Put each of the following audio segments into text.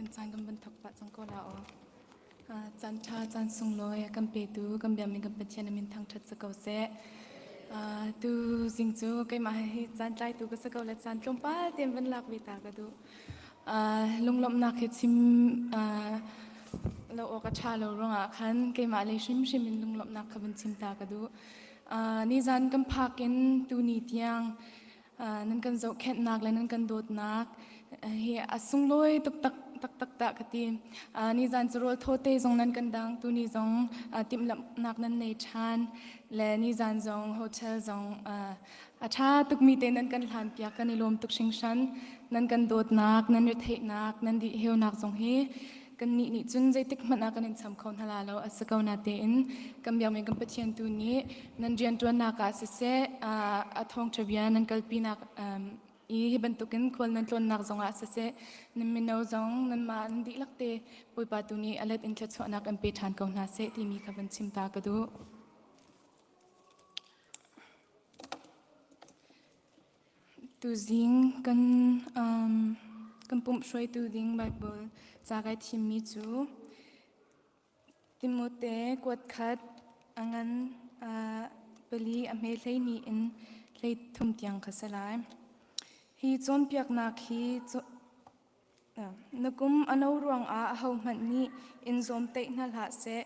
Kan caan kan van thok pah cang ko la aw. Caan ṭha caan sunglawi a kan petu kan biakmi kan Pathian a min thangṭhat si ko seh. Tu zing cu keimah hi caan tlaitu ka si ko le caan tlawmpal tein van lak ve ta ka duh. Lunglawmhnak hi chim lo awk a ṭha lo ruangah khan keimah lei hrimhrim in lunglawmhnak kha van chim ta ka duh. Nizan kan phak in tuni tiang nan kan zohkhenhnak le nan kan dawtnak hi a sunglawi tuk tak taktak dah ka ti. Nizan cu rawl thawte zong nan kan dang, tuni zong timhlamhnak nan nei ṭhan le nizan zong hotel zong a ṭha tukmi te nan kan hlanpiak kan i lawm tuk hringhran. Nan kan dawtnak, nan retheihnak, nan dihheunak zong hi kannih nih cun zeitik hmanh ah kan in cham kho hna la lo a si ko na tein kan biakmi kan Pathian tu nih nan rianṭuannak ah siseh a thawngṭha bia nan kalpinak i hi bantukin khual nan tlawnnak zongah siseh nan mino zong nanmah nan dihlak te Bawipa tu nih a let in thluachuahnak an pe ṭhan ko hna seh timi kha van chim ta ka duh. Tuzing kan kan pumh hruaitu ding Bible ca kai thimmi cu Timote kuat khat a ngan pali a hme 12 in 33 tiang kha si lai. Hi cawnpiaknak hi Na kum a no ruangah ahohmanh nih in zawmtaih hna hlah seh.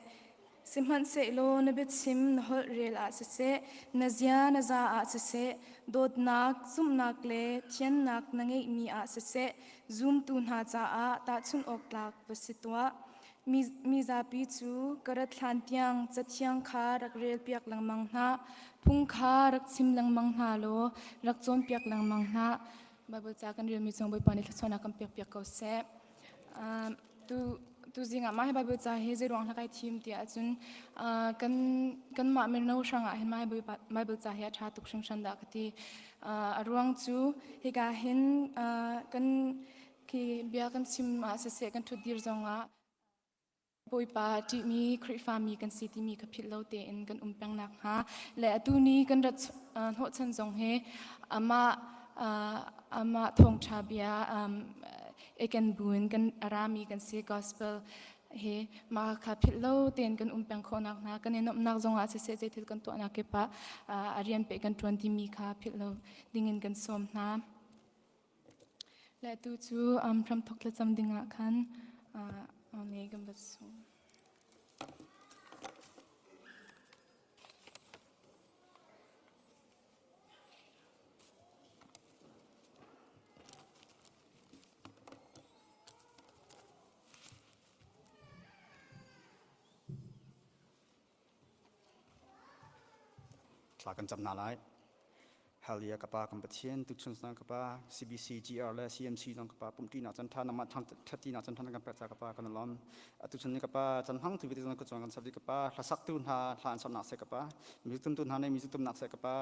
Sihmanhsehlaw na biachim na holh rel ah siseh, na zia na za ah siseh, dawtnak, zumhnak le thiannak na ngeihmi ah siseh, zumtu hna caah tahchunh awk tlak va si tuah. Mi zapi cu ka rat hlan tiang cathiang kha rak relpiak lengmang hna, phung kha rak chim lengmang hna law rak cawnpiak lengmang hna. Bible ca kan relmi cung Bawipa nih thluachuahnak kan pekpiak ko seh. Tu tu zing ah mah hi Bible ca hi zeiruang hla kai thim tiah ahcun kan kanmah mino hrangah hin mah hi Bible ca hi a ṭha tuk hringhran dah ka ti. A ruang cu hika hin kan khi bia kan chim ah siseh kan ṭhutdir zongah Bawipa ṭihmi Khrihfami kan si timi kha philh lo tein kan um peng nakhnga le atu ni kan rat hnawhchan zong hi amah amah thawngṭha bia eken buin kan rami kan si gospel hi mah kha philh lo tein kan um peng khawh nakhnga kan i nuamhnak zongah siseh zeithil kan tuahnak kip ah a rian peh kan ṭuan timi kha philh lo dingin kan sawm hna. Le tu cu hramthok thlacam dingah khan me kan va sung. Thla kan cam hna lai. Hallelujah ka pa kan Pathian tuchun sang ka pa CBC GR le CMC zong ka pa pumṭi nak chan ṭha nangmah ṭhatti nak chan ṭha kan pek ca ka pa kan lawm atu chun ni ka pa chan hmang tu vialte zong ka chuan kan sap ka pa hlasak tu hna hla an saknak se ka pa music tum tu hna ne music tumnak se ka pa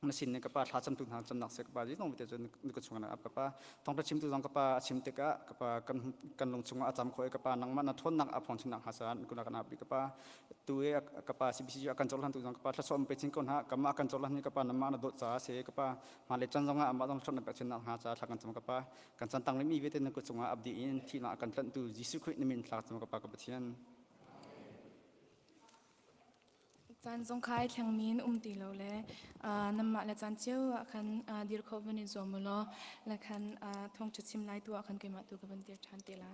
na sin ne ka pa thla cam tu hna camnak se ka pa zong vialte cu ka chung ap ka pa thawngṭha chimtu zong ka pa a chim tikah ka pa kan kan lung chungah a cam kho i ka pa nangmah na ṭhawnnak a phuang chinnak hnga san kuna kan ap ka pa tu e ka pa CBC a kan cohlan tu zong ka pa thlachuah pe chin ko hna kama kan cohlan ni ka pa nangmah na dawt ca se ka pa ma le chan zongah amah zong thlachuah na pek chinnak hnga ca thla kan cam ka pa kan chan tang mi vialte na kut chungah abdi in thihnak kan tlanh tu Jesuh Khrih na min thla cam ka pa ka Pathian Caan zong kha ai thlengmi in um ti lo le nanmah le caan cio ah khan dir khawh van i zuam u law le khan thawngṭha chim lai tu ah khan keimah tu ka van dir ṭhan te la.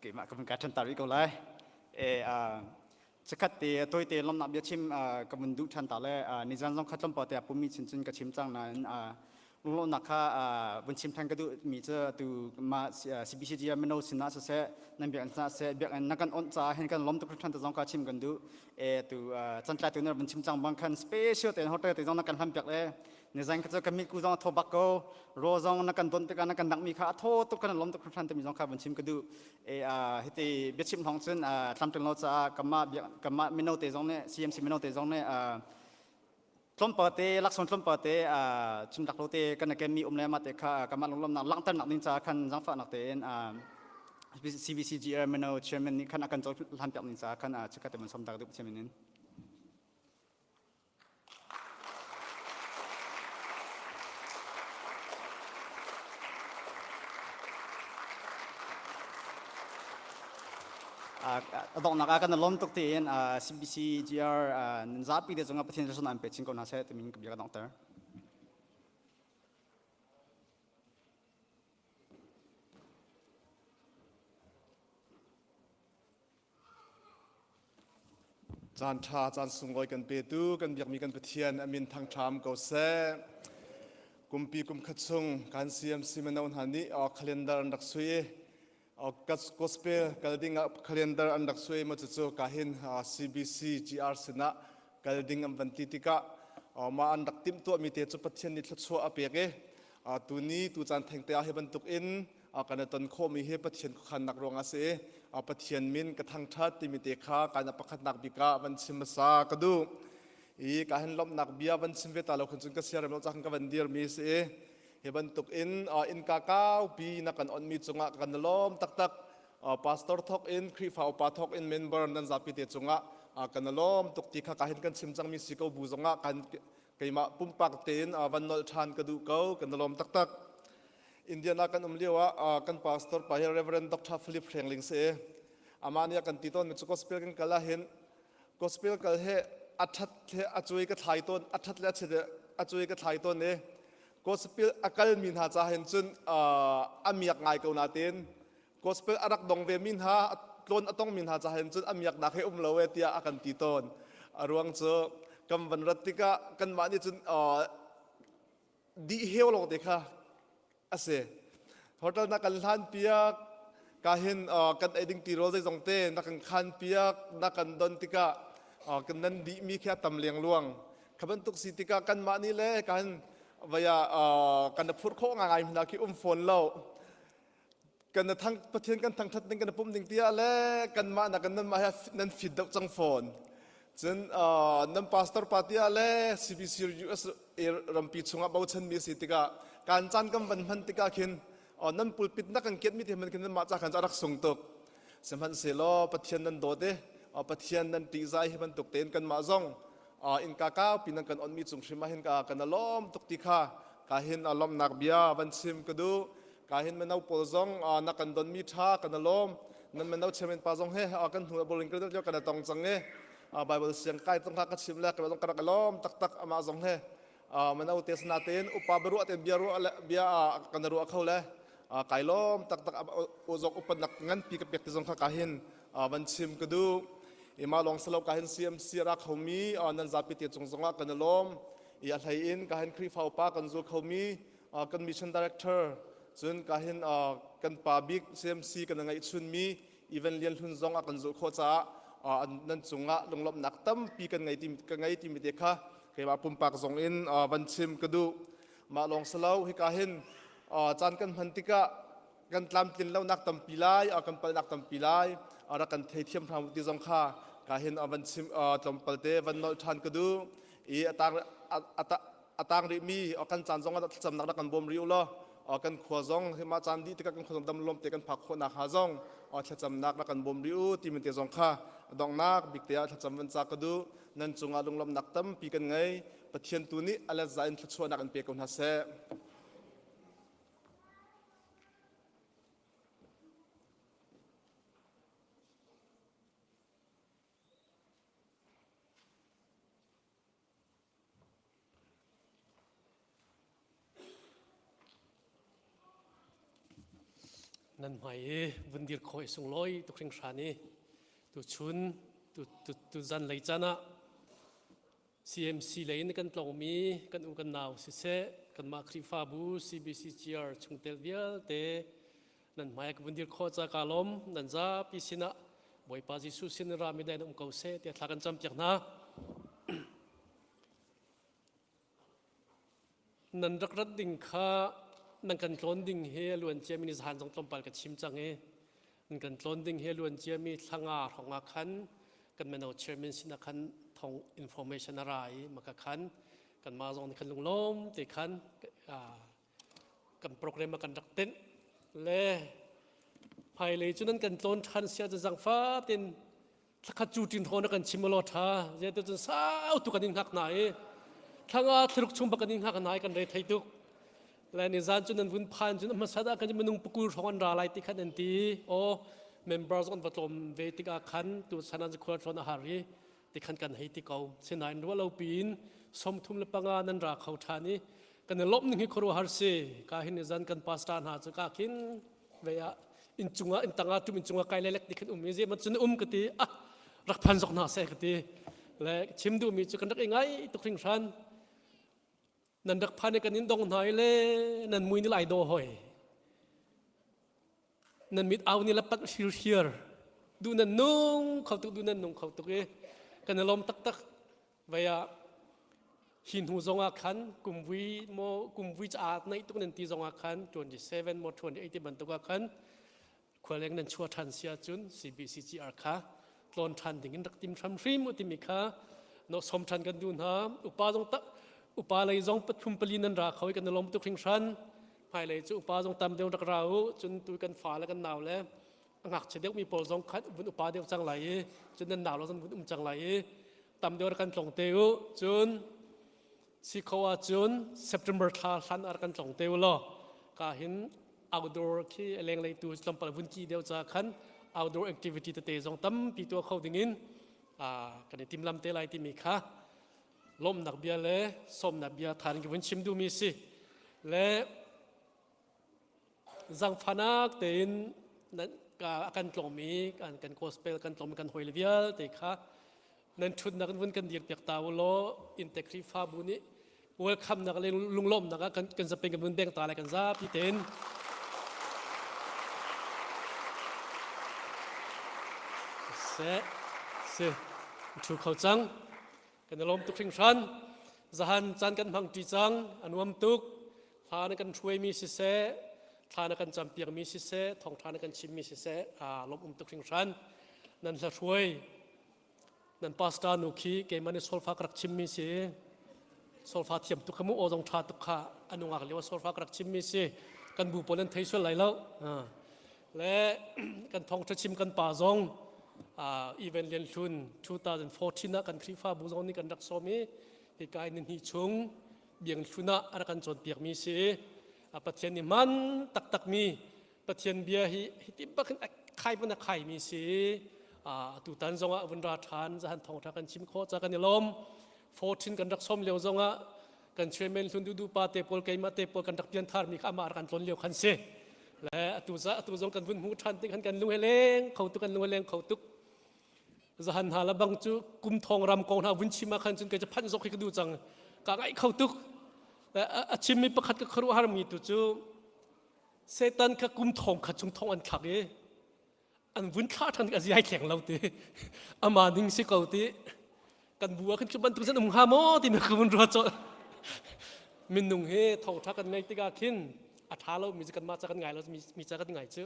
Keimah ka vun kai ṭhan ta rih ko lai. E chikkhat te tawite lawmhnak bia chim ka vun duh ṭhan ta le nizan zong kha tlawmpal te a pummi chin cun ka chim cang nain lunglawmhnak kha vun chim ṭhan ka duh mi cu tu mah CBCG mino sinah siseh nan biakinn sinah siseh biakinn na kan onh caah hin kan lawm tuk hringhran te zong kha chim kan duh. E tu cantlai tu na vun chim cang bang khan special tein hotel te zong na kan hlam piak le Nizan kha cu kan mitku zong a thaw bak ko. Raw zong na kan don tikah na kan dangmi kha a thaw tuk kan lawm tuk hringhran timi zong kha vun chim ka duh. E hiti biachim hong cun tlamtling lo caah kanmah kanmah mino te zong nih CMC mino te zong nih Tlawmpal te laksawng tlawmpal te chimlak lo te kan ken mi um le mah te kha kanmah lunglawmnak langhternak ding caah khan zaangfahnak tein CBCGR Mino Chairman nih khan a kan cohlan piak ning caah khan chikkhat te mun som tak duh chairman in. A donghnak ah kan i lawm tuk tiin CBCGR nan zapi te cungah Pathian rasun an pe chin ko hna seh timi ka bia ka donghter. Caan ṭha, caan sunglawi kan petu, kan biakmi kan Pathian a min thangṭham ko seh. Kumpi kum khat chung kan CMC mino hna nih calendar an rak sui i gospel kal ding ah calendar an rak sui ma cucu ka hin CBC GR sinah kal ding an van ti tikah mah an rak timhtuahmi te cu Pathian nih thluachuah a pek i tuni tu caan thengte ah hi bantuk in kan i ton khawhmi hi Pathian khuakhannak ruang ah si i Pathian min ka thangṭhat timi te kha kan pakhatnak bik ah van chim hmasa ka duh i ka hin lawmhnak bia van chim ve ta lo khan cun ka siarem lo cang ka van dirmi si i hi bantuk in innka kaupi na kan onmi cungah kan lawm taktak. Pastor thok in Khrihfa upa thok in member nan zapi te cungah kan lawm tuk ti kha ka hin kan chim cangmi si ko bu zongah kan keimah pumpak tein van nolh ṭhan ka duh ko. Kan lawm taktak. Indiana kan um lio ah kan pastor pa hi Reverend Dr. Philip Hrengling si. Amah nih a kan ti tawn mi cu gospel kan kal ahhin gospel kal he a ṭhat he a cuai ka thlai tawn, a ṭhat le a chiat a cuai ka thlai tawn i gospel a kalmi hna ca hin cun a miak ngai ko nain gospel a rak dong ve mi hna tlawn a tongmi hna ca hin cun a miaknak he um lo e tiah a kan ti tawn. A ruang cu kan van rat tikah kanmah nih cun dih heu lawng te kha a si. Hotel na kan hlan piak ka hin kan ei ding tirawl zeizong te na kan khan piak na kan don tikah kan nan dih mi khi a tam leng luang. Kha bantuk si tikah kanmah nih le kan vaya kan phurh khawh ngai ngai hna khi um fawn lo. Kan thang Pathian kan thangthat ding kan pum ding tiah le kanmah na kan nanmah he nan fit deuh cang fawn. Cun nan pastor pa tiah le CBC US rampi chungah bochan mi si tikah kan caan kan van hman tikah khin nan pulpit na kan kiat mi te man khin mah ca khan rak sung tuk. Sihmanhsehlaw Pathian nan dawt i Pathian nan ṭihzai hi bantuk tein kanmah zong innka kaupi nan kan onmi cung hrim ah hin kan lawm tuk ti kha ka hin lawmhnak bia van chim ka duh. Ka hin mino pawl zong na kan donmi ṭha kan lawm. Nan mino chairman pa zong he kan hnu boring kan kan tong cang i Bible siang kai tong kha ka chim le ka zong ka rak lawm taktak amah zong he mino te sana tein upa biaruah tein bia ruah le bia kan ruah kho le kai lawm taktak zong upat nak nganpi ka pek ti zong kha ka hin van chim ka duh. Ima lawng salo ka hin CMC ra khomi nan zapi te cung zongah kan lawm. I a hlei in ka hin Khrihfa upa kan zul khomi kan mission director cun ka hin kan pa bik CMC kan ngeih chunmi Even Lian Hlun zong a kan zulh khawh caah nan cungah lunglawmhnak tampi kan ngei ti ka ngei timi te kha keimah pumpak zong in van chim ka duh. Mah lawng si lo, hika hin caan kan hman tikah kan tlamtlin lonak tampi lai, kan palhnak tampi lai, rak kan theithiam hram ti zong kha ka hin van chim tlawmpal te van nolh ṭhan ka duh i a tang rihmi kan caan zong ah thlacamnak rak kan bawm rih u law kan khua zong mah caan dih tikah kan khua zong dam lawm te kan phak khawh nakhnga zong thlacamnak rak kan bawm rih u timi te zong kha donghnak bik te ah thlacam van ca ka duh. Nan cungah lunglawmhnak tampi kan ngei. Pathian tu nih a let za in thluachuahnak in pe ko hna seh. Nan hmai i vun dir khawh i sunglawi tuk hringhran i tuchun tu zan lei caan ah CMC lei in kan tlongmi kan u kan nau siseh kanmah Khrihfabu CBCGR chungtel vialte nan hmai ka vun dir khawh ca ka lawm. Nan zapi sinah Bawipa Jesuh sin rami dai um ko seh tiah thla kan campiak hna. Nan rak rat ding kha nan kan tlawn ding hi a luan ciami ni zahan zong tlawmpal ka chim cang i nan kan tlawn ding hi a luan ciami thlanga hrawngah khan kan mino chairman sinah khan thong information a ra i maka khan. Kanmah zong nih khan lunglawm te khan kan program ah kan rak tenh le hmailei cu nan kan tlawn ṭhan sia cu zangfa ten thlakhat cu ṭin thawn kan chim law ṭha zeite cun sau tu kan in hngak hna i thlanga thlaruk chung bak kan in hngak hna i kan re thei tuk le ni zan cu nan vun phan cun hmasa ah kan minung pakul hrawng an ra lai ti khan an ti o members on va tlawm ve tikah khan tu sanan khual tlawn a har i ti khan kan hei ti ko sinain ruah lo piin 35 nan ra kho ṭhan i kan i lawmh ning hi khuaruahhar si ka hin zan kan pastor hna cu ka khin ve ah in cungah in tangah tum in cungah kai lelek ti khan um i ze man cun um ka ti ah rak phan zok hna seh ka ti le chim duhmi cu kan rak i ngai tuk hringhran nan rak phan i kan in dong hna i le nan mui ni lai do hoi Nan mit au ni la pat hirhiar duh nan nung kho tuk duh nan nung kho tuk i kan i lawm taktak vei ah hi hnu zong ah khan kumvui maw kumvui caah naih tuk nan ti zong ah khan 27 maw 28 ti bantuk ah khan khualeng nan chua ṭhan si ahcun CBCGR kha tlawn ṭhan ding in rak tim hram hrim u timi kha no som ṭhan kan duh hna upa zong tak upa lei zong pathum pali nan ra kho i kan i lawm tuk hringhran Hmailei cu upa zong tam deuh rak ra u, cun tu kan fa le kan nau le a ngakchia deuhmi pawl zong khat vun upa deuh cang lai i cun nan nau lo zong vun um cang lai i tam deuh rak kan tlong te u. Cun si kho ahcun September thla hlan ah rak kan tlong te u law ka hin outdoor khi lenglei tu tlawmpal vun ki deuh ca khan outdoor activity tete zong tampi tuah kho dingin kan i timlam te lai timi kha lawmhnak bia le sawmnak bia than ka vun chim duhmi si le zangfanak tein a kan tlawngmi kan kan gospel kan tlawngmi kan hawi le vialte kha nan ṭhutnak in vun kan dir piak ta u law innte Khrihfabu nih welcome nak le lunglawmnak ah kan kan zapeng kan vun beng ta lai kan zapi tein se se thu kho cang Kan i lawm tuk hringhran. Zahan caan kan hmang ṭi cang. A nuam tuk. Hla na kan hruaimi siseh, thla na kan campiakmi siseh, thawngṭha na kan chimmi siseh, aa lawmh um tuk hringhran. Nan hla hruai, nan pastor nu khi keimah nih solfa ka rak chimmi si. Solfa thiam tuk kha mu aw zong ṭha tuk kha a nungak lio solfa ka rak chimmi si. Kan bu pawl nan thei sual lai lo. Le kan thawngṭha chim kan pa zong event Lian Hlun 2014 ah kan Khrihfabu zong nih kan rak sawm i hika in ni chung biang hlun ah a rak kan cawnpiakmi si i Pathian nih man taktakmi Pathian bia hi hiti bak in a khai ban a khaimi si tutan zong ah vun ra ṭhan zahan thawngṭha kan chim khawh ca kan i lawm 14 kan rak sawm lio zong ah kan chairman hlun dudu pa te pawl keimah te pawl kan rak pian tharmi kha amah rak kan tlawn lio khan si le atu za atu zong kan vun hmuh ṭhan tik han kan lung he leng kho tuk kan lung he leng kho tuk zahan hna la bang cu kum thong ram kong hna vun chim ah khan cun kei cu phanh zok hi ka du cang ka ngaih kho tuk a chimmi pakhat ka khuaruahhar mi tu cu Satan kha kum thong khat chung thong an thlak i an vun thlah ṭhan a ziai thleng lo ti ama ning si ko ti kan bu ah khan cu bantuk zan um hnga maw ti ka vun ruat cawh minung hi thawngṭha kan ngaih tikah khin a ṭha lo mi cu kanmah ca kan ngai lo mi ca kan ngai cu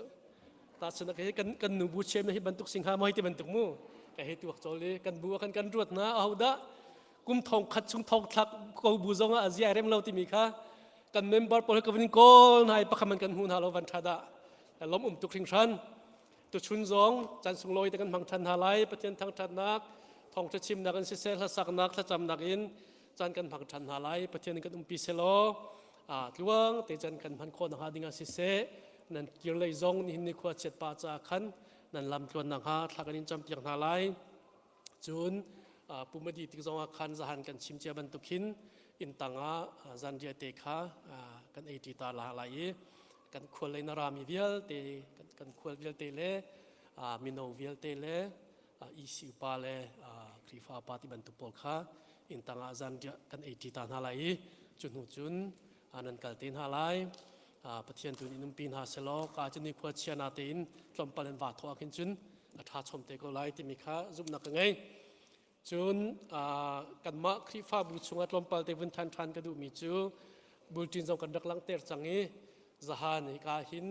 ta chun hi kan kan nu bu chem hi bantuk sing hnga maw hi ti bantuk mu ka hei tuak chawl i kan bu ah khan kan ruat na ahodah kum thong khat chung thong thlak ko bu zong ah a zia rem lo timi kha kan member pawl ka vun kawl hna i pakhat man kan hmu hna lo van ṭha dah lawm um tuk hringhran tuchun zong caan sunglawi te kan hmang ṭhan hna lai Pathian thangṭhatnak thawngṭha chimnak in siseh hlasaknak thlacamnak in caan kan hmang ṭhan hna lai Pathian in kan umpi selaw tluang te caan kan hman khawh nakhnga ding ah siseh nan kir lei zong nihin ni khua chiat pa ca khan nan lam tluan nakhnga thla kan in campiak hna lai Cun pumadi tik zongah khan zahan kan chim cia bantuk hin inn tangah zanriah te kha kan ei ṭi ta la lai i kan khual lei na rami vialte kan khual vialte le mino vialte le EC upa le Khrihfa upa ti bantuk pawl kha inn tangah zanriah kan ei ṭi ta hna lai i cu hnu cun nan kal te hna lai. Pathian tu nih umpi hna selaw ka cu ni khua chia na tein tlawmpal in va thawh ah khin cun a ṭha chom te ko lai timi kha zumhnak ka ngei. Cun kanmah Khrihfabu chungah tlawmpal te vun than ṭhan ka duhmi cu bulletin zong kan rak langhter cang i zahan hika hin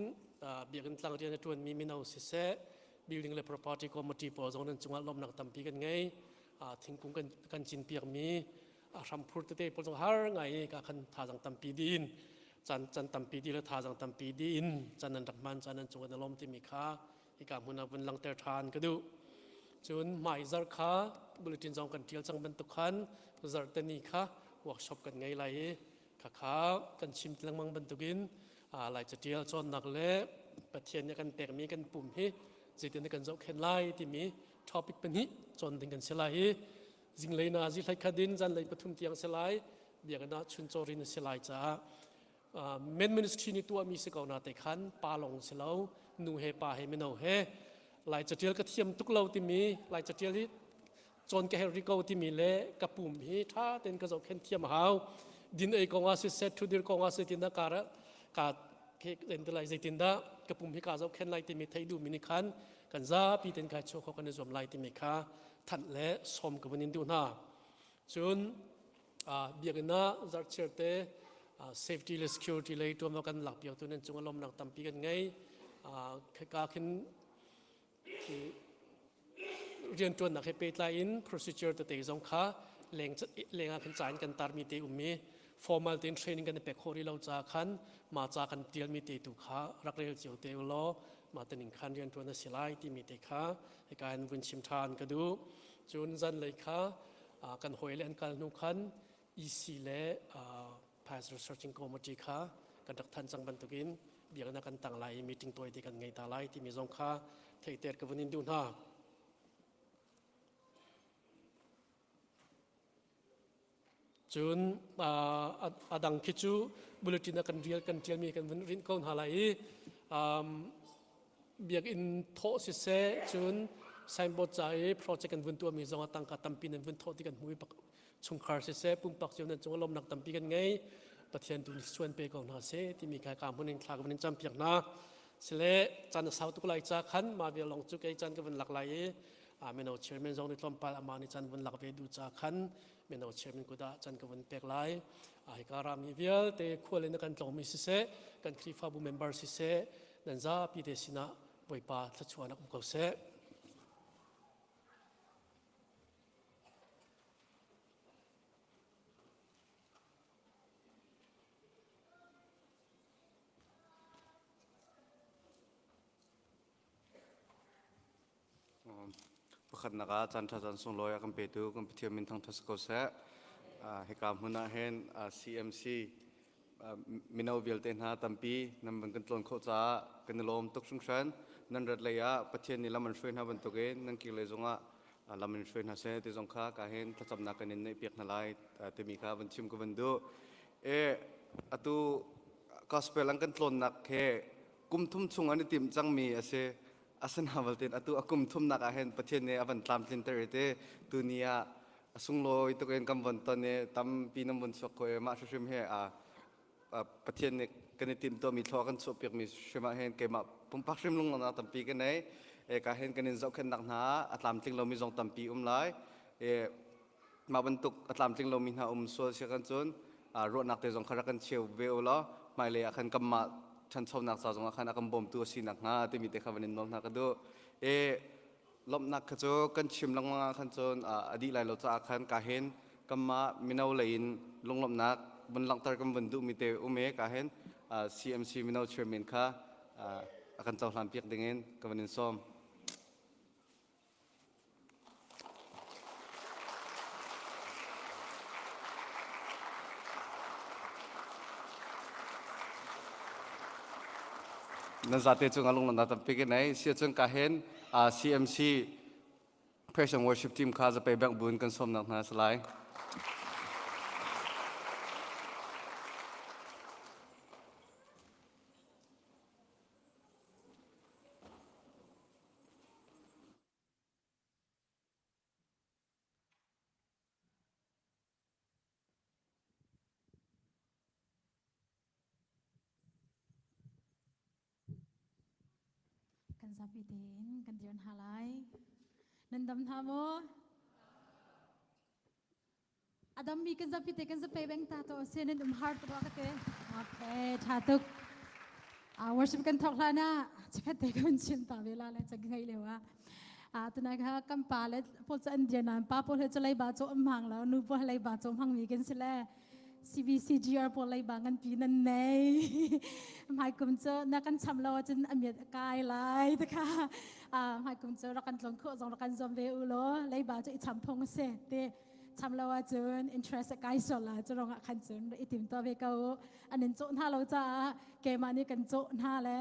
biakinn tlang rian a ṭuanmi mino siseh building le property committee pawl zong nan cungah lawmhnak tampi kan ngei. Thingkung kan, kan cinpiakmi. A hram phur tete pawl zong har ngai i ka khan thazang tampi din chan chan tampi di le thazang tampi din chan nan rak hman chan nan cung an lom timi kha hika hmun ah vun langter ṭhan ka duh. Cun hmai zarh kha bulletin zong kan ṭial cang bantuk khan zarhte ni kha workshop kan ngei lai i khakha kan chim lengmang bantukin Lai catial cawnnak le Pathian nih kan pekmi kan pum hi zeitin kan zohkhenh lai timi topic pahnih cawn ding kan si lai i zinglei na zi hlei khat in zanlei pathum tiang si lai biakinn ah chuncaw rin a si lai caah men ministry nih tuahmi si ko na te khan pa lawng si lo nu he pa he mino he lai catial ka thiam tuk lo timi lai catial hi cawn ka herh rih ko timi le ka pum hi tha tein ka zohkhenh thiam a hau din ei kong ah siseh thudir kong ah zeitindah ka ka lai zeitindah ka pum hi ka zohkhenh lai timi theih duhmi nih khan kan zapi ten kai chuah kho kan i zuam lai timi kha thanh le sawm ka vun in duh hna cun biakinn ah zarhchiar te safety le security lei tuanvo kan lak piaktu nan cung lawmnak tampi kan ngei ka khin rianṭuannak he pehtlai in procedure tete zong kha leng leng ah khin ca in kan tarmi te ummi formal tein training kan i pek khawh rih lo ca khan ma ca kan tialmi te tu kha rak rel cio te u law mah tening khan rianṭuan a si lai timi te kha hika in vun chim ṭhan ka duh cun zanlei kha kan hawi le an kal hnu khan EC le Pastor Searching Committee kha kan rak than cang bantukin biakinn ah kan tang lai i meeting tawite kan ngei ta lai timi zong kha theihter ka vun in duh hna. Cun a dang khi cu bulletin ah kan rial kan ṭialmi kan vun rinh ko hna lai i biakinn thawh siseh cun signboard ca i project kan vun tuahmi zong ah tangka tampi nan vun thawh ti kan hmu i chungkhar siseh pumpak cio nan cung lawmnak tampi kan ngei pathian tu nih suan pe ko hna seh timi kha ka hmun in thla ka vun in campiak hna sile caan a sau tuk lai ca khan ma vial long cu kei caan ka vun lak lai i mino chairman zong nih tlawmpal amah nih caan vun lak ve du ca khan mino chairman kut ah caan ka vun pek lai hika rami vialte khual in kan tlawngmi siseh kan Khrihfabu member siseh nan zapi te sinah Bawipa thluachuahnak um ko seh. Pakhatnak ah caan ṭha caan sunglawi a kan petu kan Pathian min thangṭhat si ko seh. Hika hmun ah hin CMC mino vialte hna tampi nan van kan tlawn khawh caah kan i lawm tuk hringhran. Nan rat lei ah Pathian nih lam an hruai hna bantukin nan kir lei zongah lam in hruai hna seh ti zong kha ka hin thlacamnak kan in neih piak hna lai timi kha van chim ka van duh. E atu gospel an kan tlawnnak he kum thum chung an i timh cangmi a si. Asina baltin atu a kum thumnak ah hin Pathian nih a van tlamtlinter i te tuni ah a sunglawi tuk in kan von ton i tampi nan vun chuak ko i mah hrimhrim he a Pathian nih kan i timhtuahmi thlua kan chuahpiakmi hrim ah hin keimah pumpak hrim lunglawmhnak tampi ka nei. E ka hin kan in zohkhenhnak hna a tlamtling lomi zong tampi um lai. E mah bantuk a tlamtling lomi hna um sual sia kan cun ruahnak te zong kha rak kan cheu ve u law hmailei ah khan kanmah ṭhanchonak ca zongah khan a kan bawmtu a si nakhnga timi te kha van in nawl hna ka duh. E lawmhnak kha cu kan chim lengmang ah khan cun a dih lai lo caah khan ka hin kanmah mino lei in lunglawmhnak vun langhter kan vun duhmi te um i ka hin CMC mino chairman kha a kan cohlan piak dingin ka van in sawm. Nan zate cung ah lunglawmhnak tampi ka nei. Si ahcun ka hin CMC Praise and Worship Team kha zapei bank bun kan sawmnak hna a si lai. Kan zapi tein kan dir hna lai. Nan dam hna maw? A dammi kan zapi te kan zape beng ta to se nan um har tuk ka te. Okay, tha tuk. Uh, worship kan thok hlan ah chikhat te kan chim ta ve la le chak ngai lewa. A tunai kha kan pa le pawl cu an dir nain pa pawl he cu leiba cawh an hmang lo, nu pawl he leiba cawh hmangmi kan si le CBCGR pawl leiba nganpi nan nei. Hmaikum cu na kan cham lo ahcun a miat a kai lai te kha. Hmaikum cu rak kan tlon khawh zong rak kan zuam ve u law leiba cu i cham phung a si ti. Cham lo ahcun interest a kai sual la cu rongah khan cun i tim tuah ve ko u. An in cawh hna lo caah keimah nih kan cawh hna le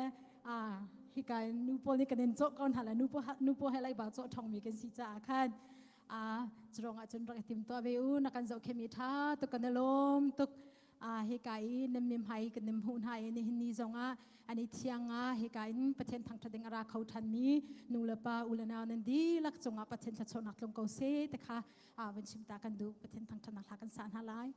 hika in nu pawl nih kan in cawh ko hna le nu pawl nu pawl he leiba cawh ṭhongmi kan si caah khan cu ruangah cun rak i tim tuah ve u na kan zohkhenmi ṭha tuk kan i lawm tuk. Hika i nan mihmai kan nim hmuh hna i nihin ni zongah an i thiang ah hika in Pathian thangṭhat ding a ra kho ṭhanmi nu le pa u le nau nan dihlak cungah Pathian thluachuahnak tlung ko seh ti kha van chim ta kan duh. Pathian thangṭhatnak hla kan sa hna lai.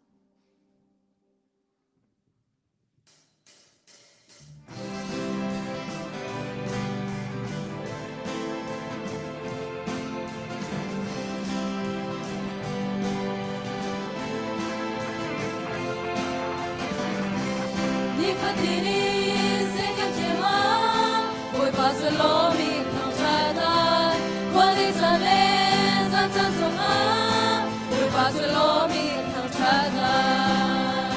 Nifatin in kan ṭem Bawipa cu lawmi thangṭhat lai. Khual i zan le zan caan zongah Bawipa cu lawmi thangṭhat lai.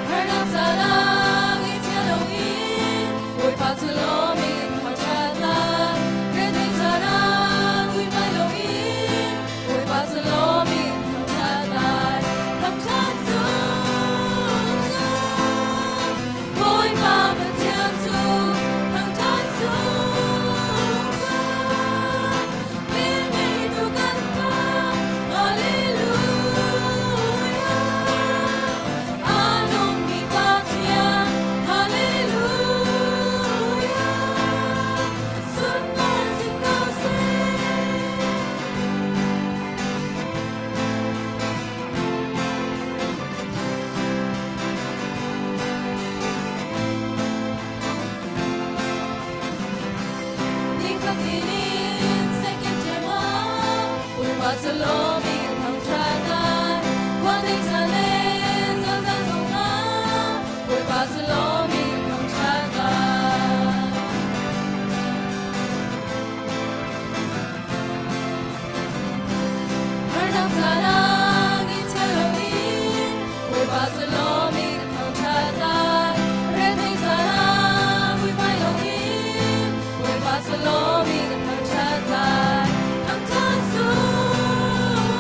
Harnak caan ah ngaihchia loin Bawipa cu lawmi thangṭhat lai. Retheih caan ah muihmai loin Bawipa cu lawmi thangṭhat lai. Thangṭhat zungzal Bawipa Pathian cu thangṭhat zungzal. Velngeitu kan Pa, Hallelujah. A nungmi Pathian, Hallelujah. Sunpar chin ko seh. Nifatin in second term ah Bawipa cu lawmi thangṭhat lai. Khuadei caan le zan zongah Bawipa cu lawmi thangṭhat lai. Harnak caan ah ngaihchia loin Bawipa cu lawmi thangṭhat lai. Retheih caan ah muihmai loin Bawipa cu lawmi thangṭhat lai. Thangṭhat zungzal.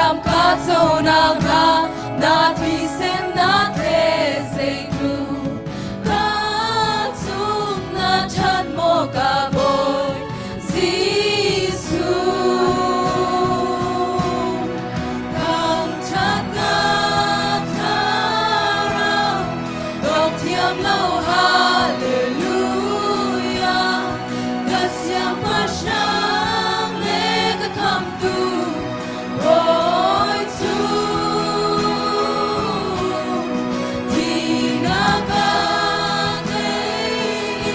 Thiam ka conak hna na thisen na the zeitluk ka cung na ṭhat maw ka Bawi Jesuh. Thangṭhatnak thlarau dong thiam lo hallelujah ka siangpahrang le ka khamhtu Bawi cu thihnak ka tei i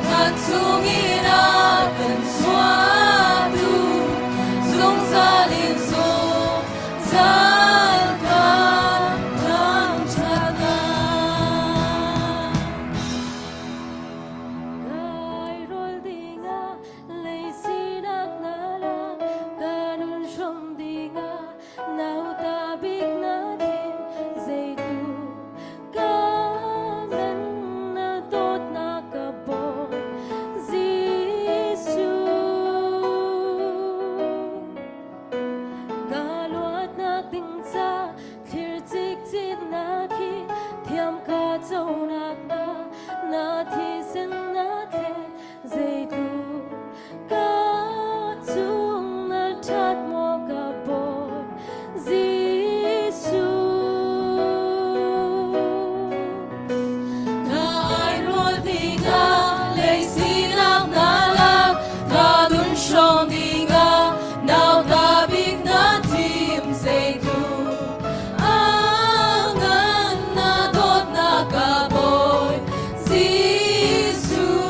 ka chungin a kan chuahtu zungzal in zungzal ka thangṭhat lai. Kai rawl dingah lei sinak na lak, ka nun hrawm dingah nauta bik na thim zeitluk ka ngan na dawtnak ka Bawi Jesuh. Ka luatnak ding ca thlir cikcin na khi thiam ka conak na na thisen na thlet zeitluk ka cung na ṭhat maw ka Bawi Jesuh. Ka airawl dingah lei sinak na lak, ka nun hrawng dingah nauta bik na thim zeitluk a ngan na dawtnak ka Bawi Jesuh.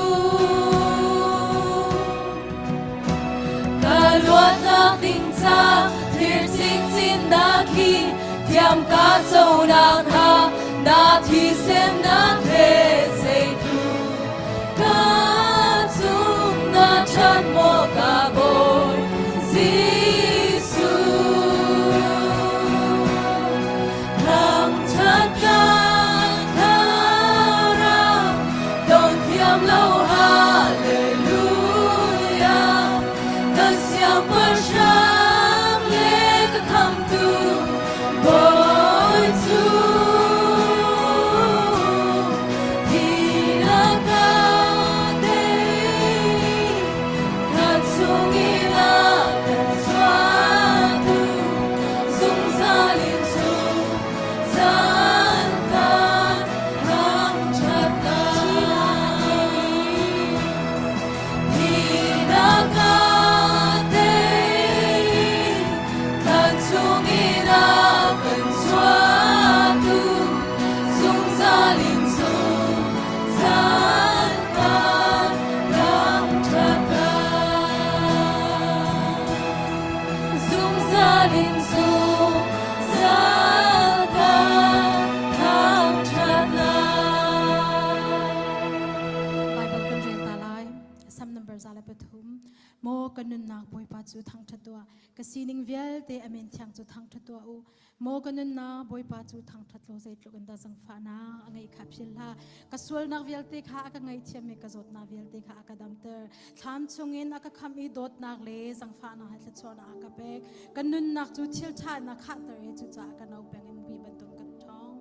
Ka luatnak ding ca thlir cikcin na khi thiam ka conak hna na thisen na the zeitluk ka cung na ṭhat maw ka Bawi Jesuh. Thangṭhat ka thlarau don thiam lo hallelujah ka siangpahrang le ka khamhtu Bawi cu thihnak ka tei ka chungin a kan chuahtu zungzal in zungzal kan thangṭhat lai. Thihnak ka tei ka chungin a kan chuahtu zungzal in zungzal kan thangṭhat lai. Zungzal in zungzal kan thangṭhat lai. Bible kan rel ta lai. Sam number 103. Maw kan nunnak Bawipa cu thangṭhat tuah. Ka sining vialte a min thiang cu thangṭhat tuah u. Maw ka nunnak Bawipa cu thangṭhat law zeitluk in dah zangfahnak a ngeih kha phil hlah. Ka sualnak vialte kha a ka ngaihthiam i ka zawtnak vialte kha a ka damter. Thlam chungin a ka khamh i dawtnak le zangfahnak he thluachuahnak a ka pek. Ka nunnak cu thil ṭha in a khahter i cucaah ka no peng in mupi bantuk kan ṭhawng.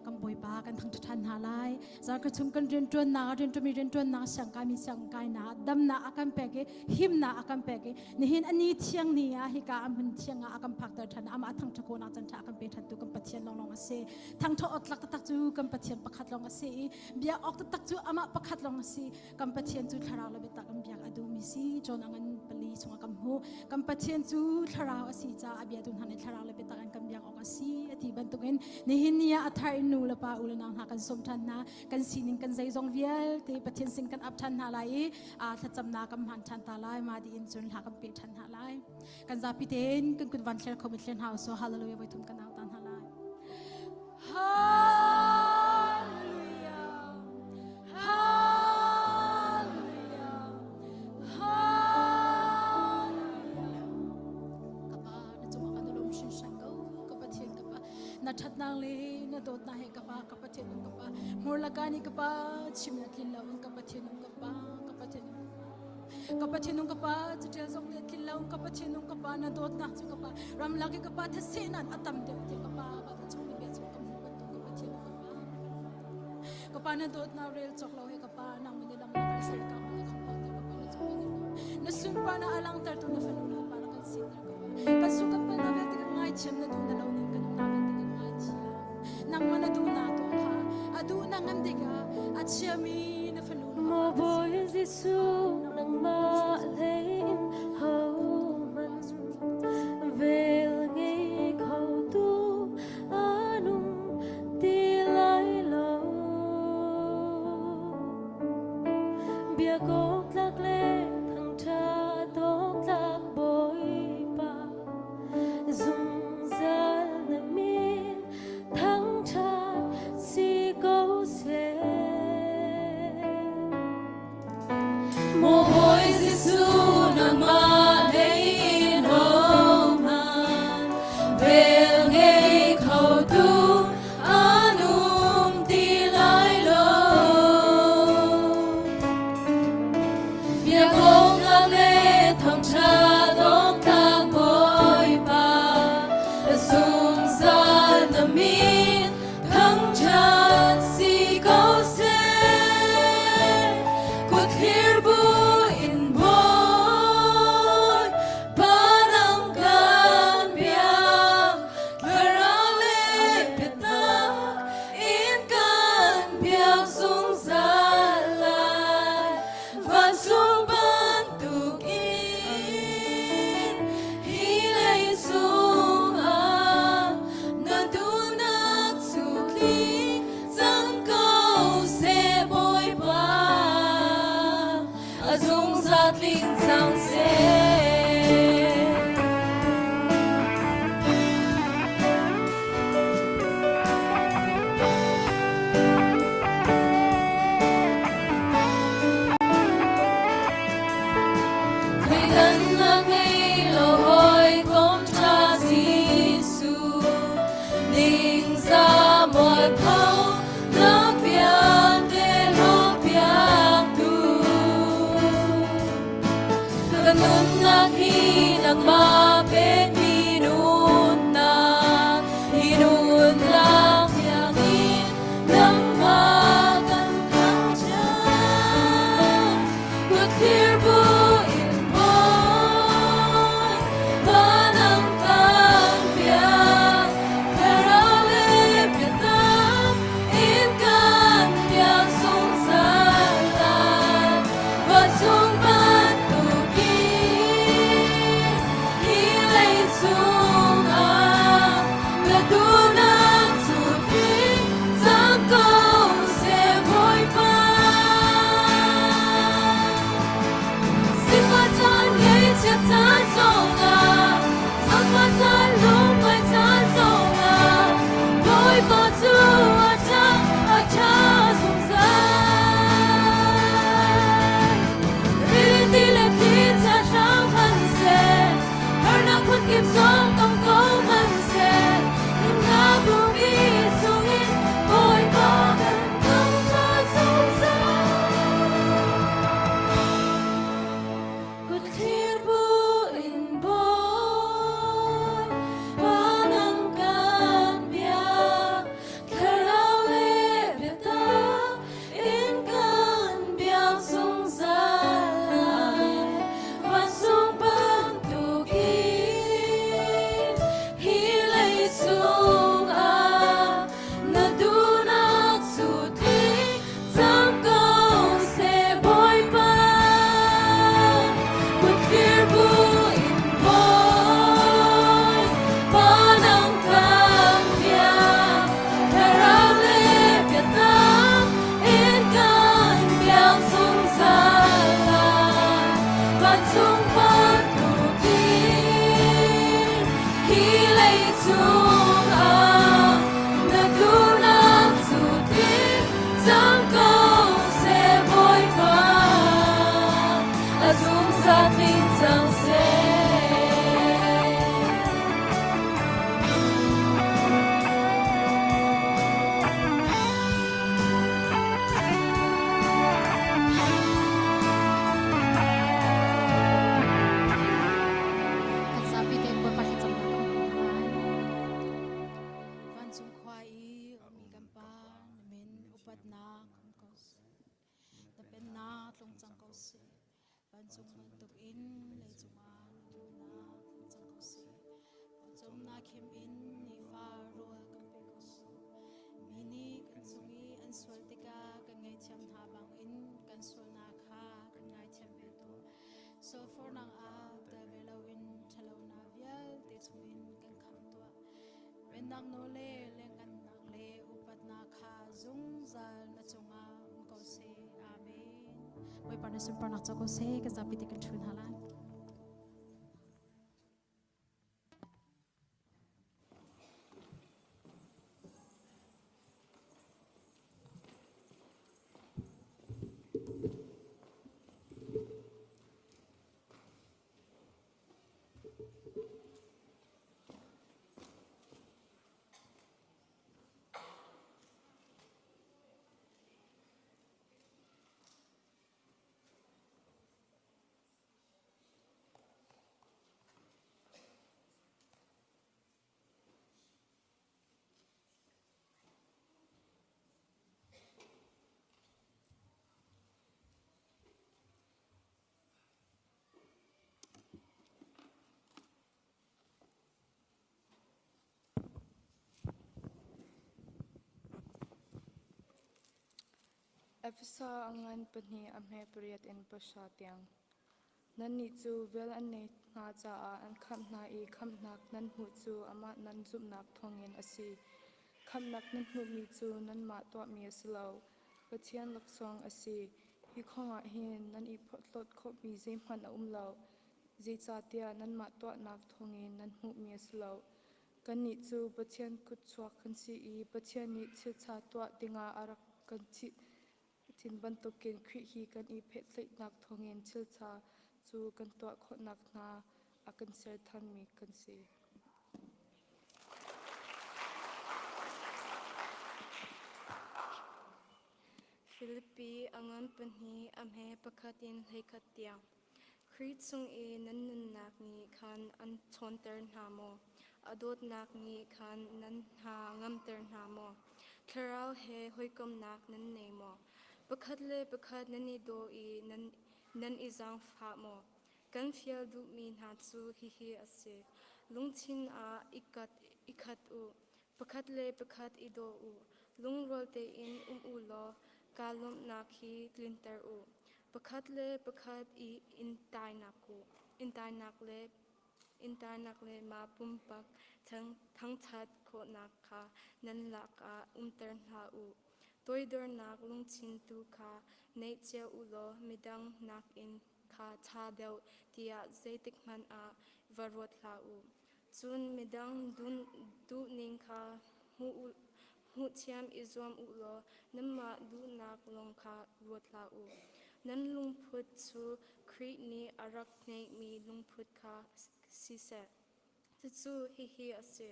Kan Bawipa kan thangṭhat ṭhan hna lai. Zarkhat chung kan rianṭuannak ah rianṭuanmi rianṭuannak siangkaimi siangkainak damnak a kan pek i himnak a kan pek i nihin ani thiang ni ah hika a hmun thiang ah a kan phakter ṭhan amah thangṭhat khawhnak can ṭha a kan pe ṭhan tu kan Pathian lawnglawng a si. Thangṭhat awtlak taktak cu kan Pathian pakhat lawng a si i bia awk taktak cu amah pakhat lawng a si. Kan Pathian cu thlarau le biatak in biak a duhmi si. John a ngan pali chungah kan hmuh. Kan Pathian cu thlarau a si caah a biatu hna nih thlarau le biatak in kan biak awk a si a ti bantukin nihin ni ah a thar in nu le pa u le nau hna kan sawm ṭhan hna. Kan sining kan zeizong vialte Pathian sin kan ap ṭhan hna lai i thlacamnak kan hman ṭhan ta lai. Mah dih in cun hla kan peh ṭhan hna lai. Kan zapi tein kan kut van thler kho mi thler hna usih. Hallelujah voi thum kan au ta hna lai. Hallelujah. Hallelujah. Hallelujah. Ka pa na cungah kan i lawm hringhran ko ka Pathian ka pa na ṭhatnak le na dawtnak he ka pa ka Pathian um ka pa hmur laka nih ka pa chim na tlin lo in ka Pathian um ka pa ka Pathian um ka pa. Ka Pathian nung ka pa catial zong nih a tlin lo ka Pathian nung ka pa na dawtnak cu ka pa ramlak i ka pa thase nan a tam deuh tiah ka pa Baibal chung na bia chung ka hmuh bantuk ka Pathian nung ka pa ka pa na dawtnak rel cawk lo he ka pa nang min lam na kan hruai ka na kham ka pa na chung kan na sunpar na alangter tu na fanu na ka pa na kan siter ka pa kan su kan pal na vialte kan ngaithiam na duh na lo ning kan um na vialte kan ngaithiam nangmah na duh na tuah kha a duh na ngan tikah a chiami na fanu na Maw Bawi Jesuh nangmah hlei in hohmanh vel ngei kho tu an um ti lai lo. Biakawk tlak le thangṭhat awk tlak Bawipa zungzal na min thangṭhat si ko seh. Maw Bawi Jesuh nangmah lei in hohmanh vel ngei kho tu an um ti lai lo. Biakawknak le thangṭhat awktlak Bawipa, zungzal na min thangṭhat si ko seh. Kutthlir bu in Bawi, Pa nang kan biak, thlarau le biatak in kan biak zungzal lai. Vancung bantukin hi leicung ah na duhnak cu tling cang ko seh Bawipa, a zungzal tling cang seh. Thleidannak ngei lo hawikom ṭha Jesuh, ningzah mualpho nak vialte hlawhpiaktu. Ka nunnak hi nangmah pekmi nunnak, hi nunnak tiangin nangmah kan thangṭhat. Kutthlir bu in Bawi, vanang kan biak, thlarau le biatak in kan biak zungzal lai. Vancung bantukin hi leicung ah na duhnak cu tling cang ko seh Bawipa. Sifah caan ngaihchiat caan zongah, zaangfah caan lungngaih caan zongah, Bawipa cu a ṭha, a ṭha zungzal. Rili le thli chia hrang hmanhseh, harnak phunkip zong tong ko hmanhseh, nunnak rumi chungin Bawipa kan thangṭhat zungzal. Kutthlir bu in Bawi, Pa nang kan biak, thlarau le biatak in kan biak zungzal lai. Vancung bantukin. cang ko seh. Vancung bantukin leicung ah na duhnak cang ko seh. Pawcawmnak khim in nifa rawl kan pe ko sawh. Mi nih kan cung i an sual tikah kan ngaihthiam hna bangin kan sualnak kha kan ngaithiam ve tuah. Sualfornak ah tel ve loin ṭhalonak vialte chungin kan khamh tuah. Pennak nawl le lengannak le upatnak kha zungzal na cungah um ko seh. Amen. Bawipa na sunparnak co ko seh. Kan zapi te kan ṭhu hna lai. Efesa a ngan pahnih a hme pariat in pahra tiang. Nannih cu vel an nei hna caah an khamh hna i khamhnak nan hmuh cu amah nan zumhnak thawngin a si. Khamhnak nan hmuhmi cu nanmah tuahmi a si lo, Pathian laksawng a si. Hi kongah hin nan i phorhlawt khawhmi zeihmanh a um lo, zeicahtiah nanmah tuahnak thawngin nan hmuhmi a si lo. Kannih cu Pathian kutchuak kan si i Pathian nih thilṭha tuah dingah a rak kan thim bantukin Khrih hi kan i pehtlaihnak thawngin thilṭha cu kan tuah khawh nakhnga a kan ser ṭhanmi kan si. Filipi a ngan pahnih a hme pakhat in hleikhat tiang. Khrih chung i nan nunnak nih khan an ṭhawnter hna maw? A dawtnak nih khan nan hna ngamter hna maw? Thlarau he hawikomhnak nan nei maw? Pakhat le pakhat nan i daw i nan, nan i zaangfah maw? Kan fial duhmi hna cu hihi a si: lungthin ah i kat, i khat u, pakhat le pakhat i daw u, lungrual tein um u law kaa lawmhnak hi tlinter u. Pakhat le pakhat i inntainak u, inntainak le inntainak le mah pumpak thangṭhat khawhnak kha nan lakah umter hna u. Toidornak lungthin tu kha neih cio u law midang nakin kha ṭha deuh tiah zeitikhmanh ah va ruat hlah u. Cun midang duhning kha hmuhthiam i zuam u law nanmah duhnak lawng kha ruat hlah u. Nan lungput cu Khrih nih a rak ngeihmi lungput kha siseh. Cucu hihi a si: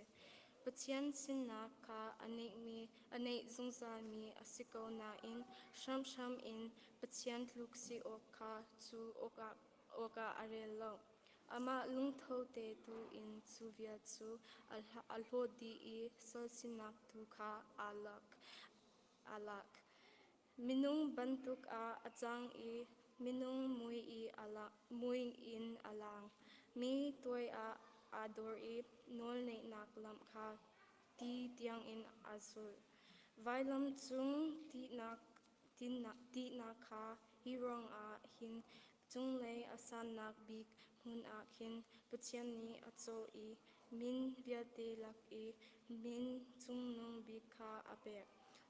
Pathian sinak kha a neihmi a neih zungzalmi a si ko nain hramhram in Pathian tluk si awk kha cu awkah, awkah a rel lo. Amah lungtho te tu in cu vial cu a hlawt dih i sal sinak tu kha aa lak. Aa lak. Minung bantuk ah a cang i minung mui i a mui in a lang. Mi tuai ah aa dor i nawlneihnak lam kha ti tiangin aa zulh. Vailam cung tihnak, tihnak kha hi ruangah hin cunglei a sannak bik hmun ah khin Pathian nih a cawh i min vialte lak i min cungnung bik kha a pek.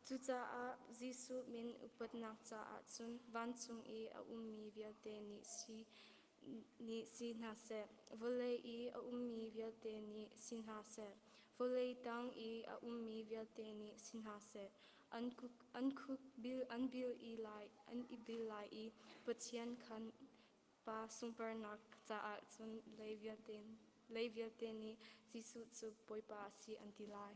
Cucaah Jesuh min upatnak caah cun vancung i a ummi vialte nih si nih si hna seh, vawlei i a ummi vialte nih si hna seh, vawlei tang i a ummi vialte nih si hna seh, an kuk an khuk bil an bil i lai an i bil lai i Pathian khan Pa sunparnak caah cun lei vialte lei vialte nih Jesuh cu Bawipa a si an ti lai.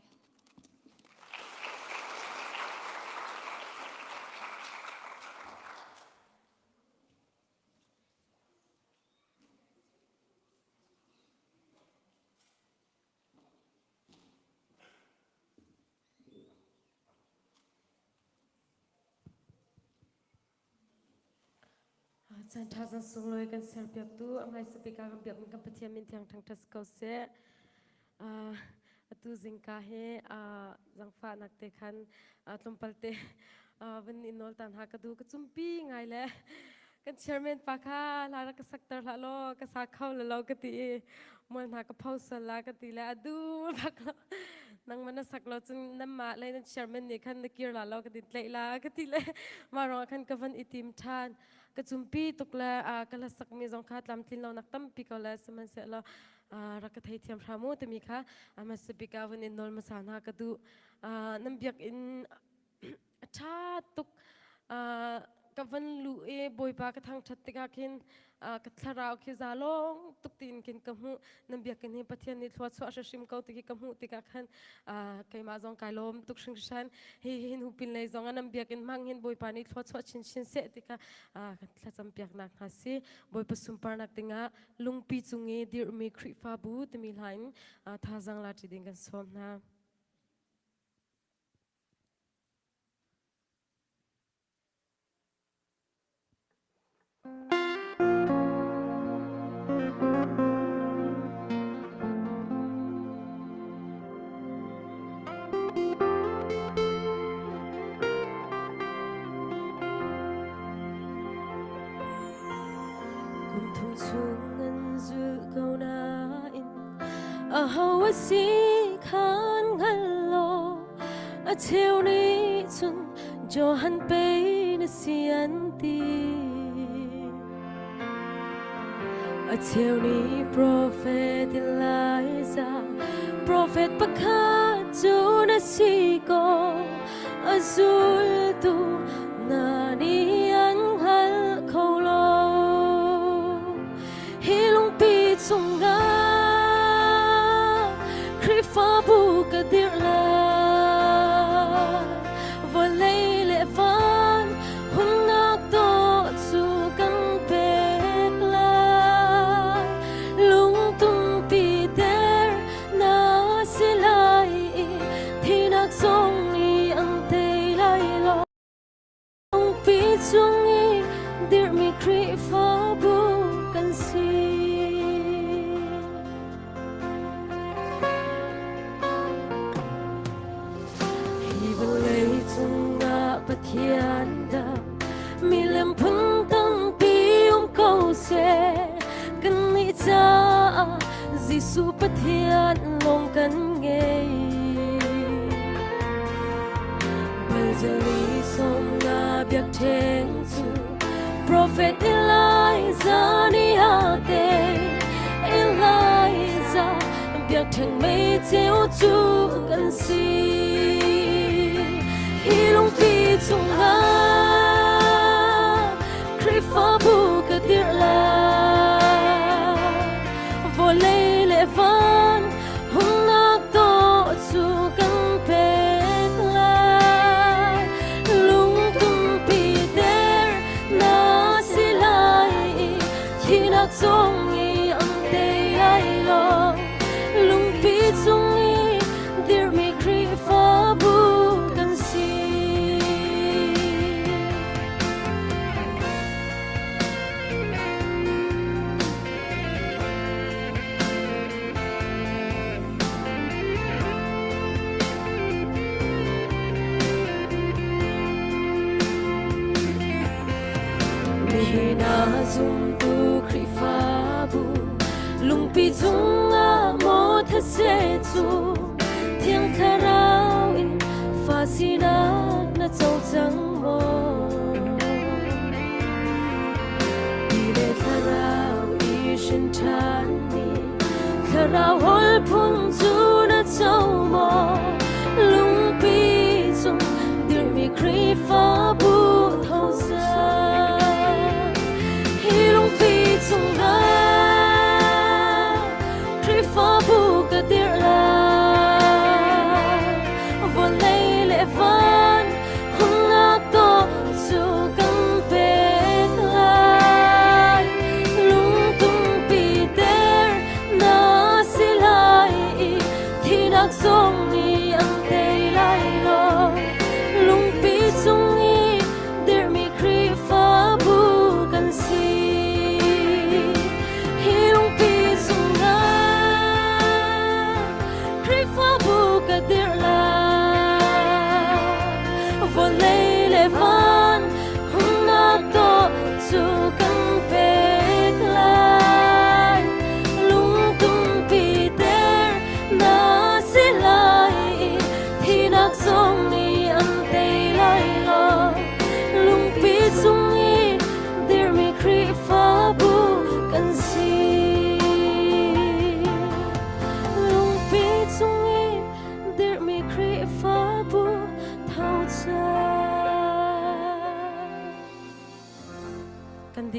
Caan ṭha zan sunglawi kan serpiaktu a hmaisa bik ah kan biakmi kan Pathian min thiang thangṭhat si ko seh. Atu zingka hi zangfahnak te khan tlawmpal te van in nawl ta hna ka duh ka cumpi ngai le kan chairman pa kha hla rak ka sakter hlah law ka sa kho la lo ka ti i mual hna ka pho sual la ka ti le a du bak lo nangmah na sak lo cun nanmah lei nan chairman nih khan na kir la lo ka ti tlaih la ka ti le mah ruangah khan ka van i tim ṭhan ka cumpi tuk le ka hla sakmi zong kha tlamtlin lonak tampi ko le sihmanhsehlaw rak ka theithiam hram u timi kha hmasa bik ah vun in nawl hmasa hna ka duh nan biakinn a ṭha tuk ka van luh i Bawipa ka thangṭhat tikah khin ka thlarau khi za lawng tuk tiin khin ka hmuh nan biakinn hi Pathian nih thlua chuah hrimhrim ko ti khi ka hmuh tikah khan keimah zong kai lawm tuk hringhran hi hin hupin lei zong ah nan biakinn hmang hin Bawipa nih thlua chuah chinchin seh ti kha thlacam piaknak hna si Bawipa sunparnak dingah lungpi cung i dirhmi Khrihfabu timi hla in thazaang la ṭi ding kan sawm hna. Kum thum chung an zulh ko nain aho a si khan hngal law a cheu nih cun Johan pei na si an ti. A cheu nih profet Elijah profet pakhat cu na si ko a zultu hna nih an hngal kho lo. Hi lungpi cungah Khrihfabu ka dirh lai. Vawlei le van hunnak dawh cu kan pek lai. Lungtumpi der na si lai i thinak zong nih an tei lai lo. Lungpi cung i dirhmi Khrihfabu kan si. Hi vawlei cungah Pathian dang milem phun tampi um ko seh. Kannih caah Jesuh Pathian lawng kan ngei. Balzali sawmnga biakṭheng cu Prophet Elijah nih a tei. Elijah biakṭheng mei ceu cu kan si. Hi lungpi cungah Khrihfabu ka dirh lai. Vawlei le van Humnak dawh cu kan pek lai. Lungtumpi der na si lai i thihnak zong i an tei lai lo. Lungpi cung i dirhmi Khrihfabu kan si. Nihin ah zumtu Khrihfabu lungpi cungah maw thase cu Thiang Thlarau in fa sinak na co cang maw? Ti le Thlarau i hrin ṭhan ni Thlarau hawl phun cu na co maw? Lungpi cung dirhmi Khrihfabu tho cang. Hi lungpi cungah Khrihfabu ka dirh lai. Vawlei le van hunnak dawh cu kan pek lai. Lungtumpi der na si lai.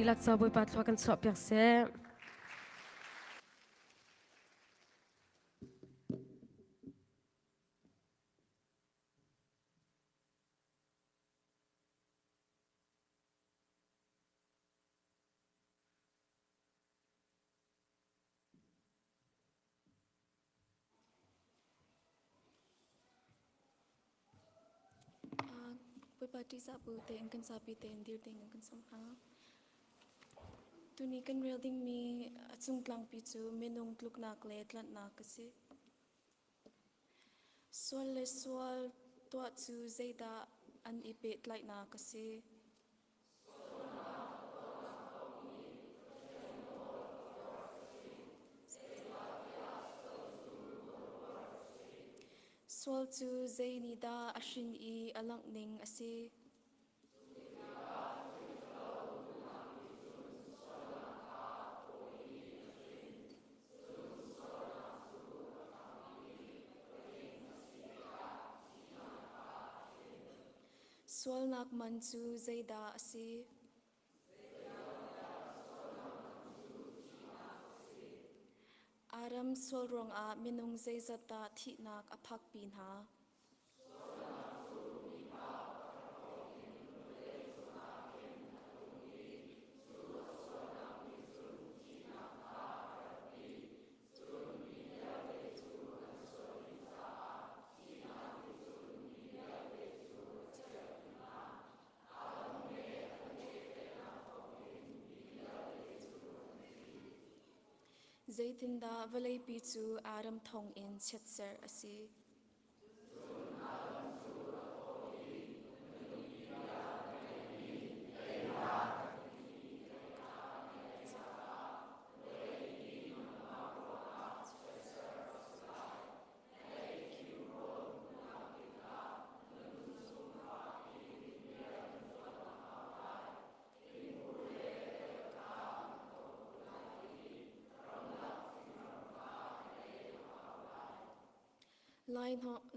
dihlak ca Bawipa thlua kan chuah piak seh. Bawipa ṭihzah bu tein kan zapi tein dir ding in kan sawm hna. Tuni kan rel dingmi a cung tlangpi cu minung tluknak le tlanhnak a si. Sual le sual tuah cu zeidah an i pehtlaihnak a si? Sual cu zei nih dah a hrin i a langh ning a si? Sualnak man cu zeidah a si? Adam sual ruangah minung zeizat dah thihnak a phakpi hna? Zeitindah vawleipi cu Adam thawngin chiatserh a si?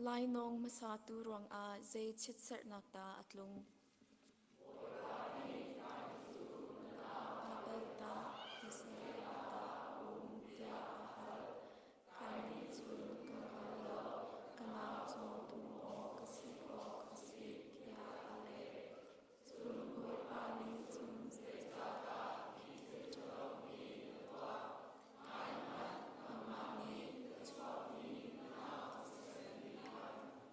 Lainawng hmasatu ruangah zei chiatserhnak dah a tlung? Abel tah zeidah a um tiah a hal. Kain nih cun ka hngal lo, ka nau cu tuuhmul ka si awk a si tiah a leh. Cun Bawipa nih cun zeicahdah hi thil ṭhalo hi na tuah? Nangmah nih na chuahpi na nau thisen kha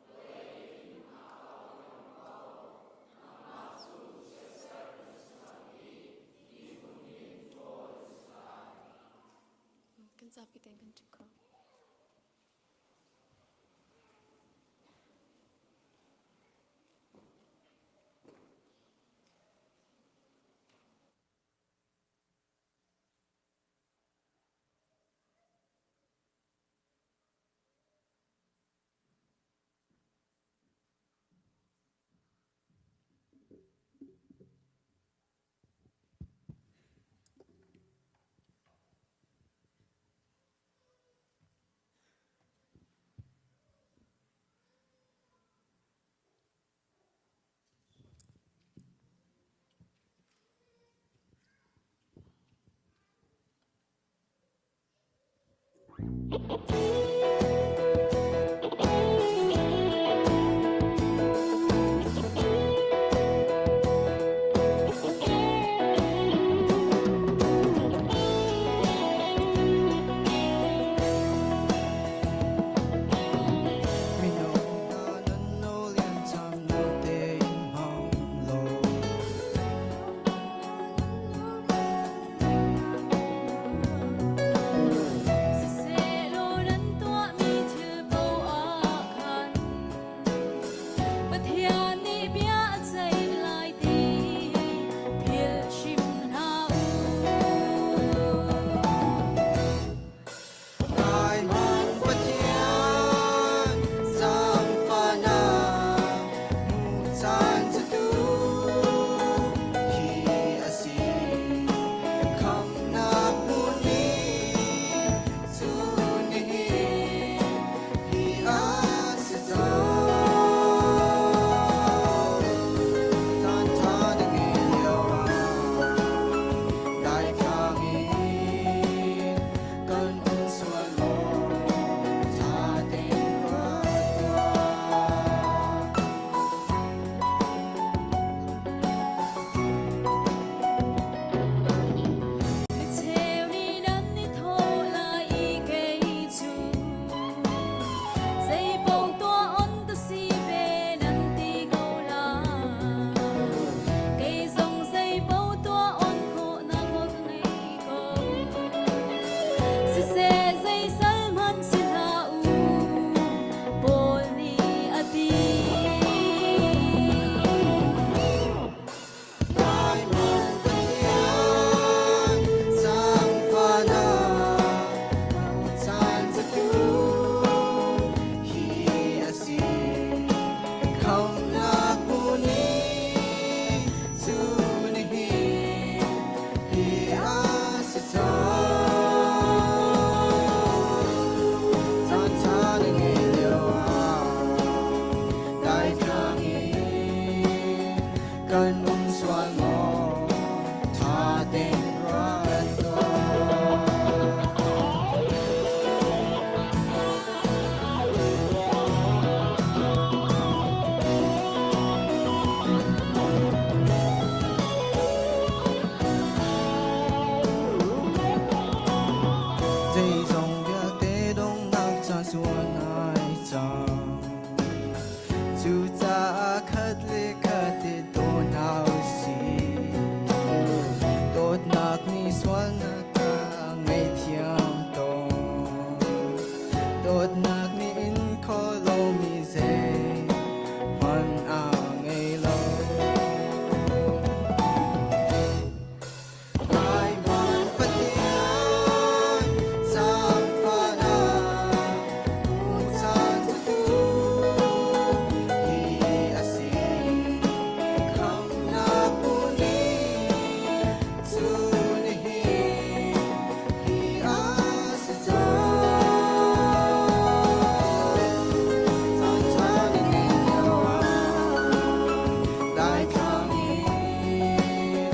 vawlei in a ka au ko. Nangmah cu chiatserh na si cang i ti in ṭhawl na si lai. Kan zapi tein kan ṭhu kho. Mino hna nan no lian cang no tein hmang law. Siseh law nan tuah. zuan ai cang. Cucaah khat le khat i daw hna usih. Dawtnak nih sualnak a ngaihthiam tawn. Dawtnak nih in kho lomi zeihmanh a ngei lo. Laiman Pathian zaangfahnak caan cu hi a si. Khamhnak ni cu nihin hi a si cang. Caan caan in lio ah daithlang in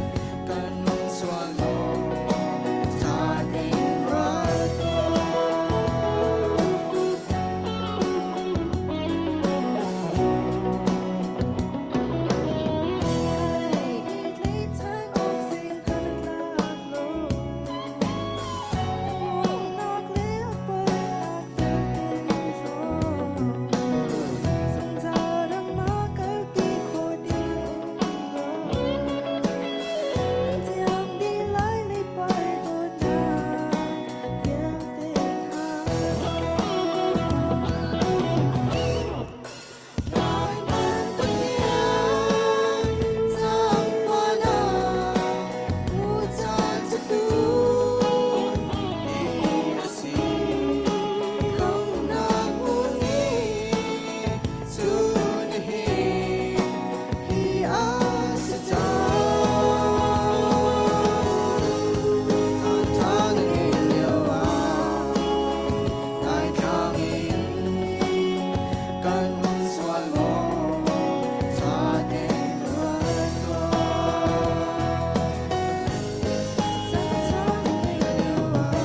kan nung sual maw ṭha tein ruat tuah. Laiman Pathian zaangfahnak caan cu hi a si. Khamhnak ni cu nihin hi a si cang. Caan ṭha na ngeih lio ah daithlang in kan hun sual maw ṭha tein ruat tuah. Caan ṭha na ngeih lio ah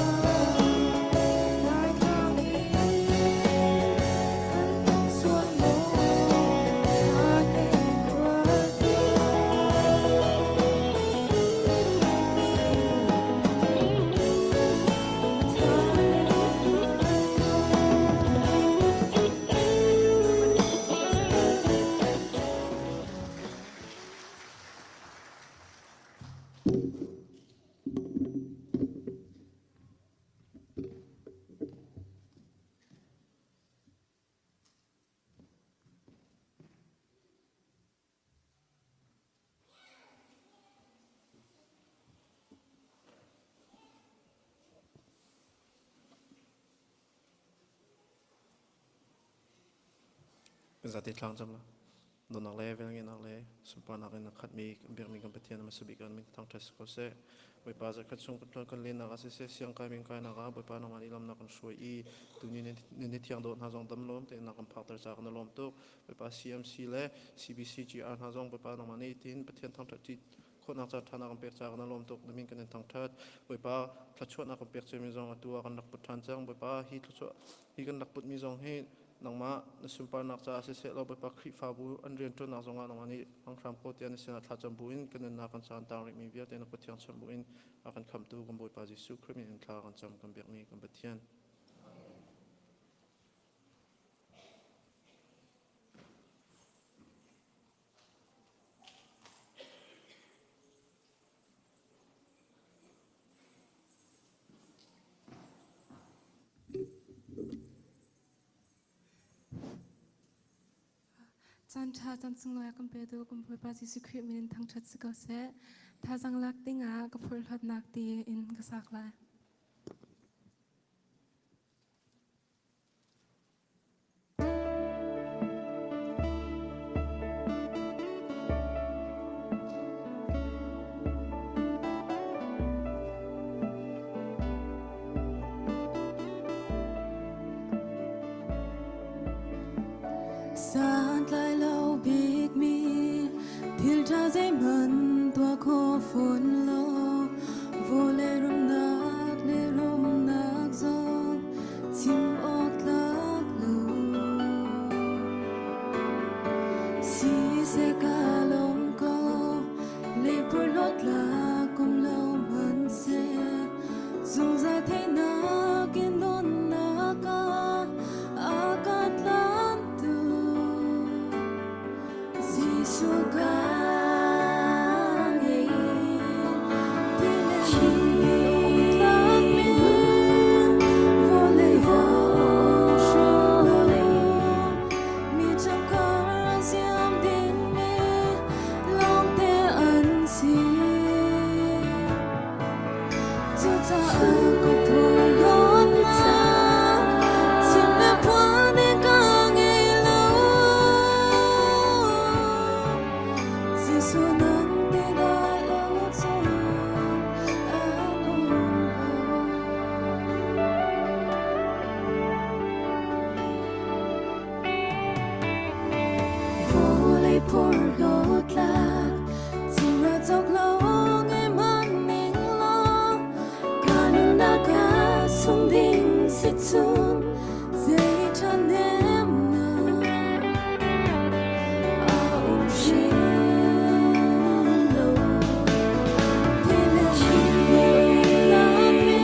daithlang in kan hun sual maw ṭha tein ruat tuah. Ṭha tein ruat tuah. Kan zate tlang cam la. Dawtnak le velngeihnak le sunparnak in a khatmi kan biakmi kan Pathian a hmasa bik kan min thangṭhat si ko seh. Bawipa zarkhat chung kan kan lennak ah siseh siang kai min kainak ah Bawipa nangmah nih lamnak kan hruai i tuni ni thiang dawt hna zong dam lawm tein na kan phakter ca kan i lawm tuk. Bawipa CMC le CBCGR hna zong Bawipa nangmah nih tin Pathian thangṭhat khawhnak caan ṭha na kan pek caah kan i lawm tuk. Na min kan in thangṭhat. Bawipa thluachuahnak kan pek ciami zong atu ah kan rak put ṭhan cang. Bawipa hi thluachuah hi kan rak putmi zong hi nangmah na sunparnak caah siseh law Bawipa Khrihfabu an rianṭuannak zongah nangmah nih hmang hram ko tiah na sinah thlacam buin kan nunnak kan caan tang rihmi vialte na kut thiang cham buin a kan khamhtu kan Bawipa Jesuh Khrih min in thla kan cam kan biakmi kan Pathian. Caan ṭha caan sunglawi a kan petu kan Bawipa Jesuh Khrih min in thangṭhat si ko seh. Thazaang lak dingah ka phurhlawtnak ti in ka sak lai. Santlai lo bikmi thil ṭha zeihmanh tuah khawh fawn lo vawlei rumnak le rumnak zong chim awk tlak lo siseh ka lawm ko le phurhlawt tlak um lo hmanhseh zungzal theihnak in nunnak ah. Ṭhahnemnak a um hrim lo. Ti le tlakmi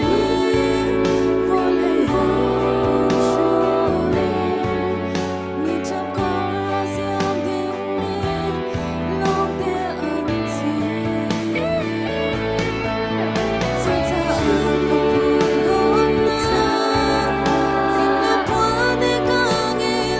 vawlei hrim mi ṭap kar a ziam dingmi lawngte an si. Cucaah ka phun Thim le puan ka ngei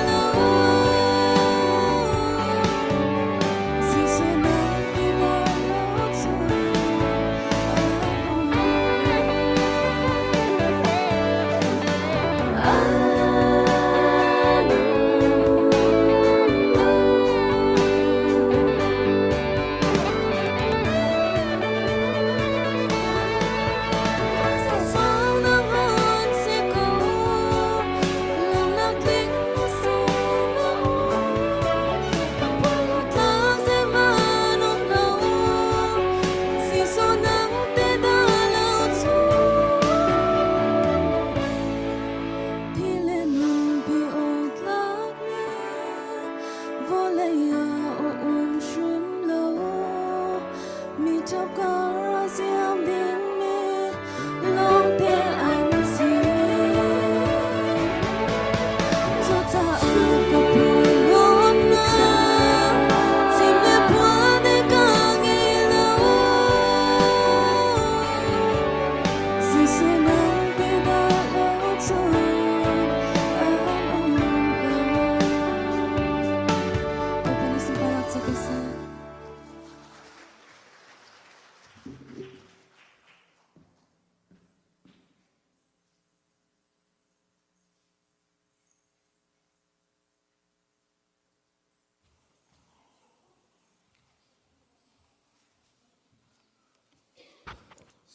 lo. Jesuh nang ti dah lo cu a nung lo. Vawlei ah a um hrim lo mi ṭap kar a ziam dingmi lawngte an si. Cucaah ka philhlonak chim le phuan ka ngei lo. Jesuh nang ti dah lo cun an um lo. Bawipa nih sunparnak cu ko seh.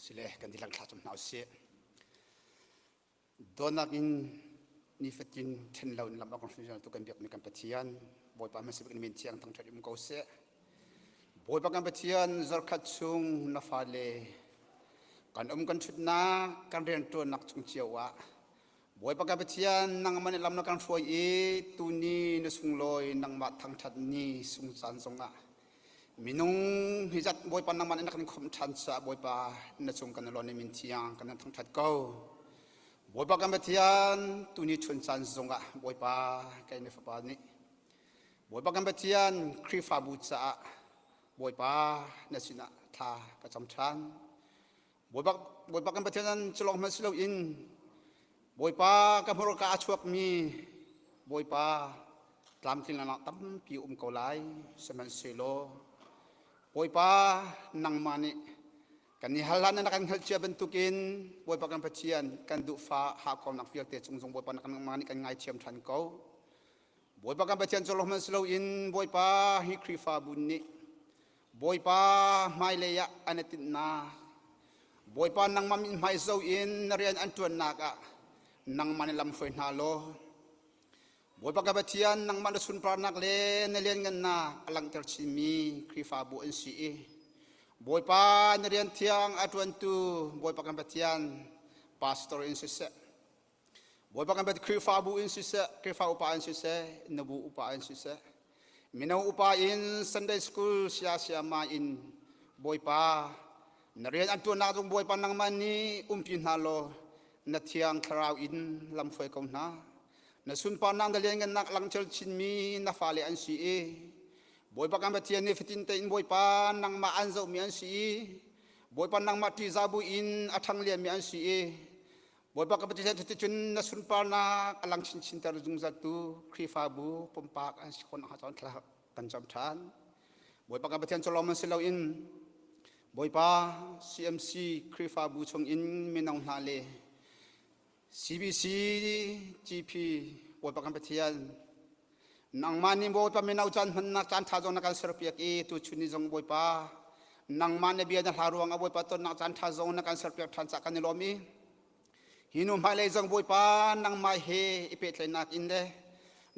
Sile kan dihlak thla cam hna usih. Dawtnak in nifatin ṭhen lo in lam a kan hruai tu kan biakmi kan Pathian Bawipa hmasa bik na min thiang thangṭhat um ko seh. Bawipa kan Pathian zarkhat chung na fale kan um kan ṭhutnak kan rianṭuannak chung cio ah Bawipa kan Pathian nangmah nih lam na kan hruai i tuni na sunglawi nangmah thangṭhat ni sung caan zongah Minung hi zat Bawipa nangmah nih na kan khawmh ṭhan caah Bawipa na cung kan i lawm i min thiang kan in thangṭhat ko. Bawipa kan Pathian tuni chun caan zongah Bawipa kei na fapa nih Bawipa kan Pathian Khrihfabu caah Bawipa na sinah thla ka cam ṭhan. Bawipa, Bawipa kan Pathian an cu lawng hmanh si loin Bawipa ka hmurka a chuakmi Bawipa tlamtlinlonak tampi um ko lai sihmanhsehlaw Bawipa nangmah nih kan i hal hlan na kan hngalh cia bantukin Bawipa kan Pathian kan duhfa hakkaunak vialte cung zong Bawipa nangmah nih kan ngaithiam ṭhan ko. Bawipa kan Pathian cu lawng hmanh si loin Bawipa hi Khrihfabu nih Bawipa hmailei ah an i tinhnak Bawipa nangmah mithmai zoh in na rian an ṭuannak ah nangmah nih lam hruai hna law Bawipa ka Pathian nangmah na sunparnak le na lianngannak a langhter chinmi Khrihfabu an si i Bawipa na rian thiang a ṭuantu Bawipa kan Pathian pastor in siseh Bawipa kan Pathian Khrihfabu in siseh, Khrihfa upa in siseh, nubu upa in siseh, mino upa in Sunday school sia siama in Bawipa na rian an ṭuannak zong Bawipa nangmah nih umpi hna law na thiang thlarau in lamhruai ko hna. Na sunparnak na lianngannak langter chinmi na fale an si i Bawipa kan Pathian nih fatin tein Bawipa nangmah an zohmi an si i Bawipa nangmah ṭihzah buin a ṭhang lianmi an si i Bawipa ka Pathian cuticun na sunparnak a lang chinchinter zungzaltu Khrihfabu pumpak an si khawh nakhnga cawn thla kan cam ṭhan. Bawipa ka Pathian cu lawm si loin Bawipa CMC Khrihfabu chungin mino hna le CBC GP Bawipa kan Pathian Nangmah nih Bawipa mino caan hmannak caan ṭha zong na kan serpiak i tuchun ni zong Bawipa nangmah na bia na hla ruang ah Bawipa tonnak caan ṭha zong na kan serpiak ṭhan caah kan i lawm i hi nu hmailei zong Bawipa nangmah he i pehtlaihnak in le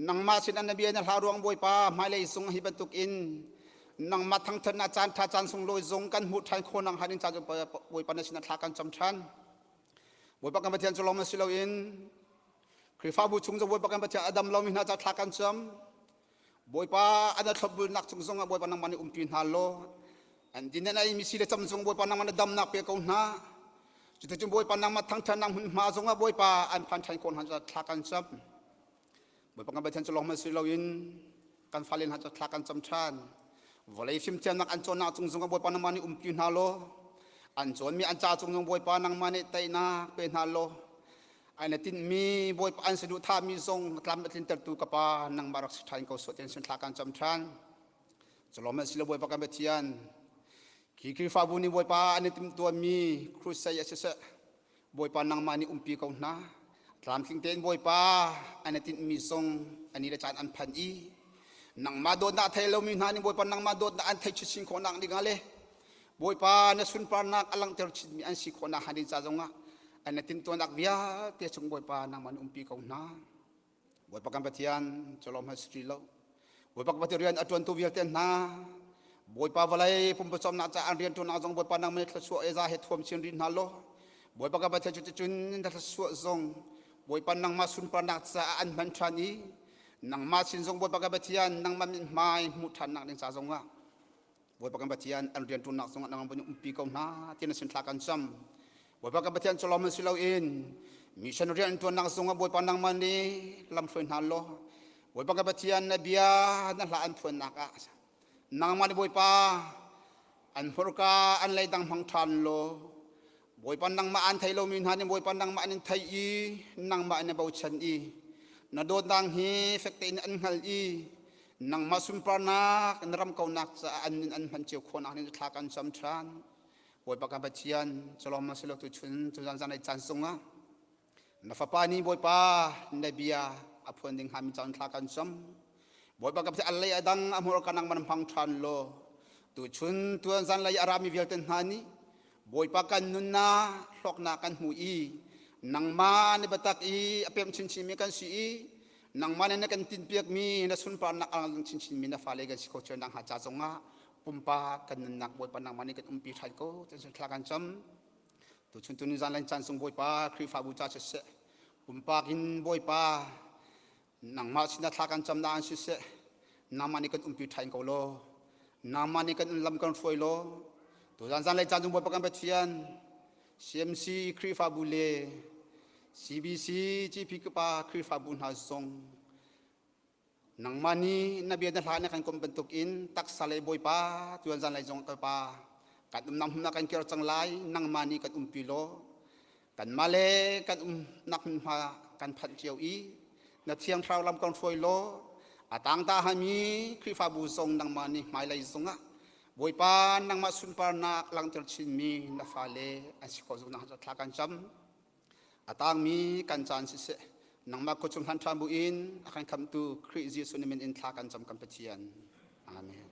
nangmah sinah na bia na hla ruang Bawipa hmailei zong hi bantuk in nangmah thangṭhatnak caan ṭha caan sunglawi zong kan hmuh ṭhan khawh nakhnga ding caan Bawipa na sinah thla kan cam ṭhan. Bawipa kan Pathian cu lawm si loin. Khrihfabu chung zong Bawipa kan Pathian a dam lomi hna ca thla kan cam. Bawipa an thlopbulnak cung zongah Bawipa nangmah nih umpi hna law an din an ei mi si le cam zong Bawipa nangmah na damnak pe ko hna. Cuticun Bawipa nangmah thangṭhatnak hmunhma zongah Bawipa an phan ṭhan ko hna ca thla kan cam. Bawipa kan Pathian cu lawng hmanh si loin kan fale hna cu thla kan cam ṭhan. Vawlei fimthiamnak an cawnnak cung zongah Bawipa nangmah nih umpi hna law an cawnmi an ca cung zong Bawipa nangmah nih teinak pe hna law ai na tinhmi Bawipa an saduhthahmi zong tlam a tlintertu ka pa nangmah rak si ṭhan ko sawh tian sin thla kan cam ṭhan. Culawm an si lo Bawipa kan Pathian. Khi Khrihfabu nih Bawipa an i timhtuahmi crusade a siseh Bawipa nangmah nih umpi ko hna. Tlamtling tein Bawipa an i tinhmi zong ani le caan an phan i nangmah dawtnak thei lomi hna nih Bawipa nangmah dawtnak an theih chinchin khawhnak dingah le Bawipa na sunparnak a langhter chinmi an si khawhnak hnga ding ca zongah an i tintuahnak vialte chung Bawipa nangmah nih umpi ko hna. Bawipa kan Pathian culawm hmanh si lo. Bawipa kan Pathian rian a ṭuantu vialte hna Bawipa vawlei pumpawcawmnak caah an rian ṭuannak zong Bawipa nangmah nih thluachuah eza he thuam chin rih hna law Bawipa kan Pathian cuticun na thluachuah zong Bawipa nangmah sunparnak caah an hman ṭhan i nangmah sin zong Bawipa kan Pathian nangmah mithmai hmuh ṭhannak ding ca zongah Bawipa kan Pathian an rianṭuannak zongah nang van umpi ko hna ti na sin thla kan cam. Bawipa kan Pathian cu lawm si loin mission rian ṭuannak zongah Bawipa nangmah nih lamhruai hna law Bawipa kan Pathian na bia na hla an phuannak ah nangmah nih Bawipa an hmurka an leidang hmang ṭhan law Bawipa nangmah an thei lomi hna nih Bawipa nangmah an in theih i nangmah an i bochan i na dawtnak hi fek tein an hngal i nangmah sunparnak na ram kaunak caah an nun an hman cio khawhnak nih thla kan cam ṭhan. Bawipa kan Pathian calawm na si lo tu chun tuzan zan caan sungah na fapa nih Bawipa na bia a phuan ding hngami caan thla kan cam. Bawipa kan Pathian a lei a dang a hmur ka nang man hmang ṭhan law tuchun tuan zan lei a rami vialte hna nih Bawipa kan nunnak hlawknak kan hmu i nangmah na biatak i a pem chinchinmi kan si i nangmah nih na kan tinpiakmi na sunparnak a lang chinchinmi na fale kan si kho cio nakhnga ca zongah pumpak kan nunnak Bawipa nangmah nih kan umpi ṭhan ko cun thla kan cam tuchun tuni zan lain caan sung Bawipa Khrihfabu ca siseh pumpak in Bawipa Nangmah sinah thla kan camnak an siseh, nangmah nih kan umpi ṭhain ko law, nangmah nih kan lam kan hruai law, tuzan zanlei caan chung Bawipa kan Pathian, CMC Khrihfabu le CBC GP pa Khrihfabu hna zong nangmah nih na bia na hla na kan kom bantukin taksa lei Bawipa tuan zanlei zong ka pa kan umnak hmun ah kan kir cang lai nangmah nih kan umpi law Kanmah le kan umnak hmunhma kan phanh cio i na thiang thlarau lam kan hruai law a tangta hami Khrihfabu zong nangmah nih hmailei zongah Bawipa nangmah sunparnak langhter chinmi na fale an si khawh zungnak thla kan cam. A tangmi kan caan siseh nangmah khuachung hlan ṭhan buin a kan khamhtu Khrih Jesuh na min in thla kan cam kan Pathian. Amen.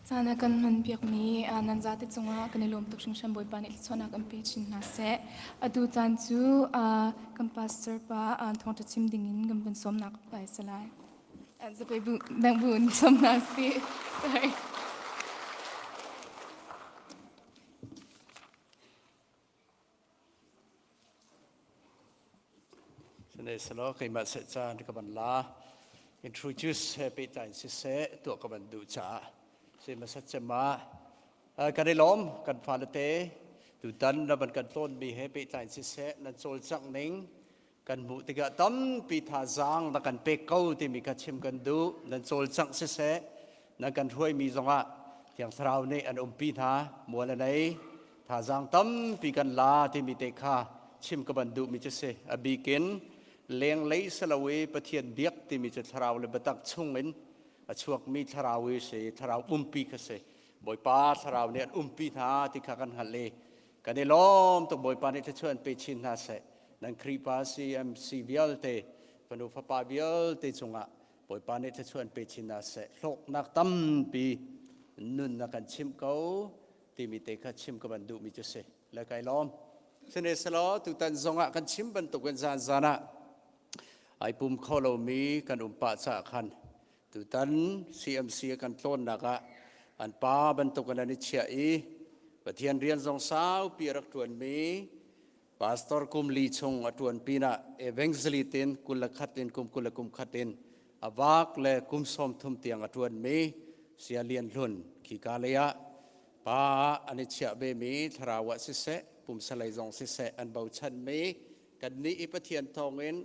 Caan a kan hmanpiakmi nan zate cungah kan i lawm tuk hringhran Bawipa nih thluachuahnak an pe chin hna seh. Atu caan cu kan pastor pa thawngṭha chim dingin kan vun sawmnak lai si lai. Zapei bu beng bu in sawm hna si. Sorry. Sihmanhsehlaw keimah seh caan ka van la introduce he pehtlai in siseh tuah ka van duh caah si hmasat cem ah kan i lawm kan fale te tutan na van kan tlawnmi he pehtlai in siseh nan cawlcangh ning kan hmuh tikah tampi thazaang na kan pek ko timi kha chim kan duh nan cawlcangh siseh nan kan hruaimi zongah Thiang Thlarau nih an umpi hna mual a nei thazaang tampi kan la timi te kha chim ka van duhmi cu si a bikin lenglei salo i Pathian biak timi cu thlarau le biatak chungin a chuakmi thlarau i si thlarau umpi kha si Bawipa thlarau nih an umpi hna ti kha kan hngalh i kan i lawm tuk Bawipa nih thluachuah an pe chin hna seh nan Khrihfa CMC vialte fanu fapa vialte cungah Bawipa nih thluachuah an pe chin hna seh hlawknak tampi nun na kan chimh ko timi te kha chim ka van duhmi cu si le kai lawm sihmanhsehlaw tutan zongah kan chim bantukin zan zan ah ai pum kho lomi kan um pah caah khan tutan CMC kan tlawnnak ah an pa bantukin an i chiah i Pathian rian zong saupi a rak ṭuanmi Pastor kum li chung a ṭuan pinah evangelist in 21 in kum 21 in a vak le kum 30 tiang a ṭuanmi Sia Lian Hlun khika lei ah pa ah an i chiah vemi thlarau ah siseh pumsalei zong siseh an bochanmi kannih i Pathian thawngin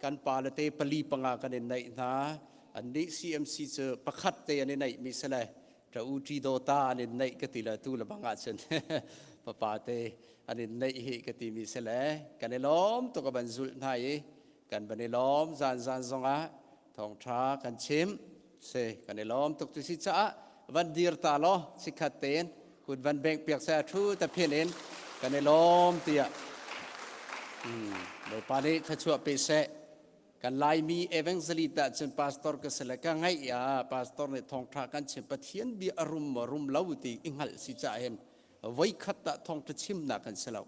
kan pa le te pali panga kan in neih hna annih CMC cu pakhat te an i neihmi si le ṭa u ṭi daw ta an in neih ka ti le tu le bang ah cun papa te an in neih hi ka ti mi si le kan i lawm tuk a van zulh hna i kan van i lawm zan zan zongah thawngṭha kan chim si kan i lawm tuk tu si caah van dir ta law sikhat tein kut van bengh piak se thu ta phin in kan i lawm tiah Bawipa nih thluachuah pe seh kan Laimi evangelist ah cun pastor ka si le ka ngaih ah pastor nih thawngṭha kan chim Pathian bia a rum maw rum lo ti i hngalh si caah hin voikhat ah thawngṭha chimnak kan si lo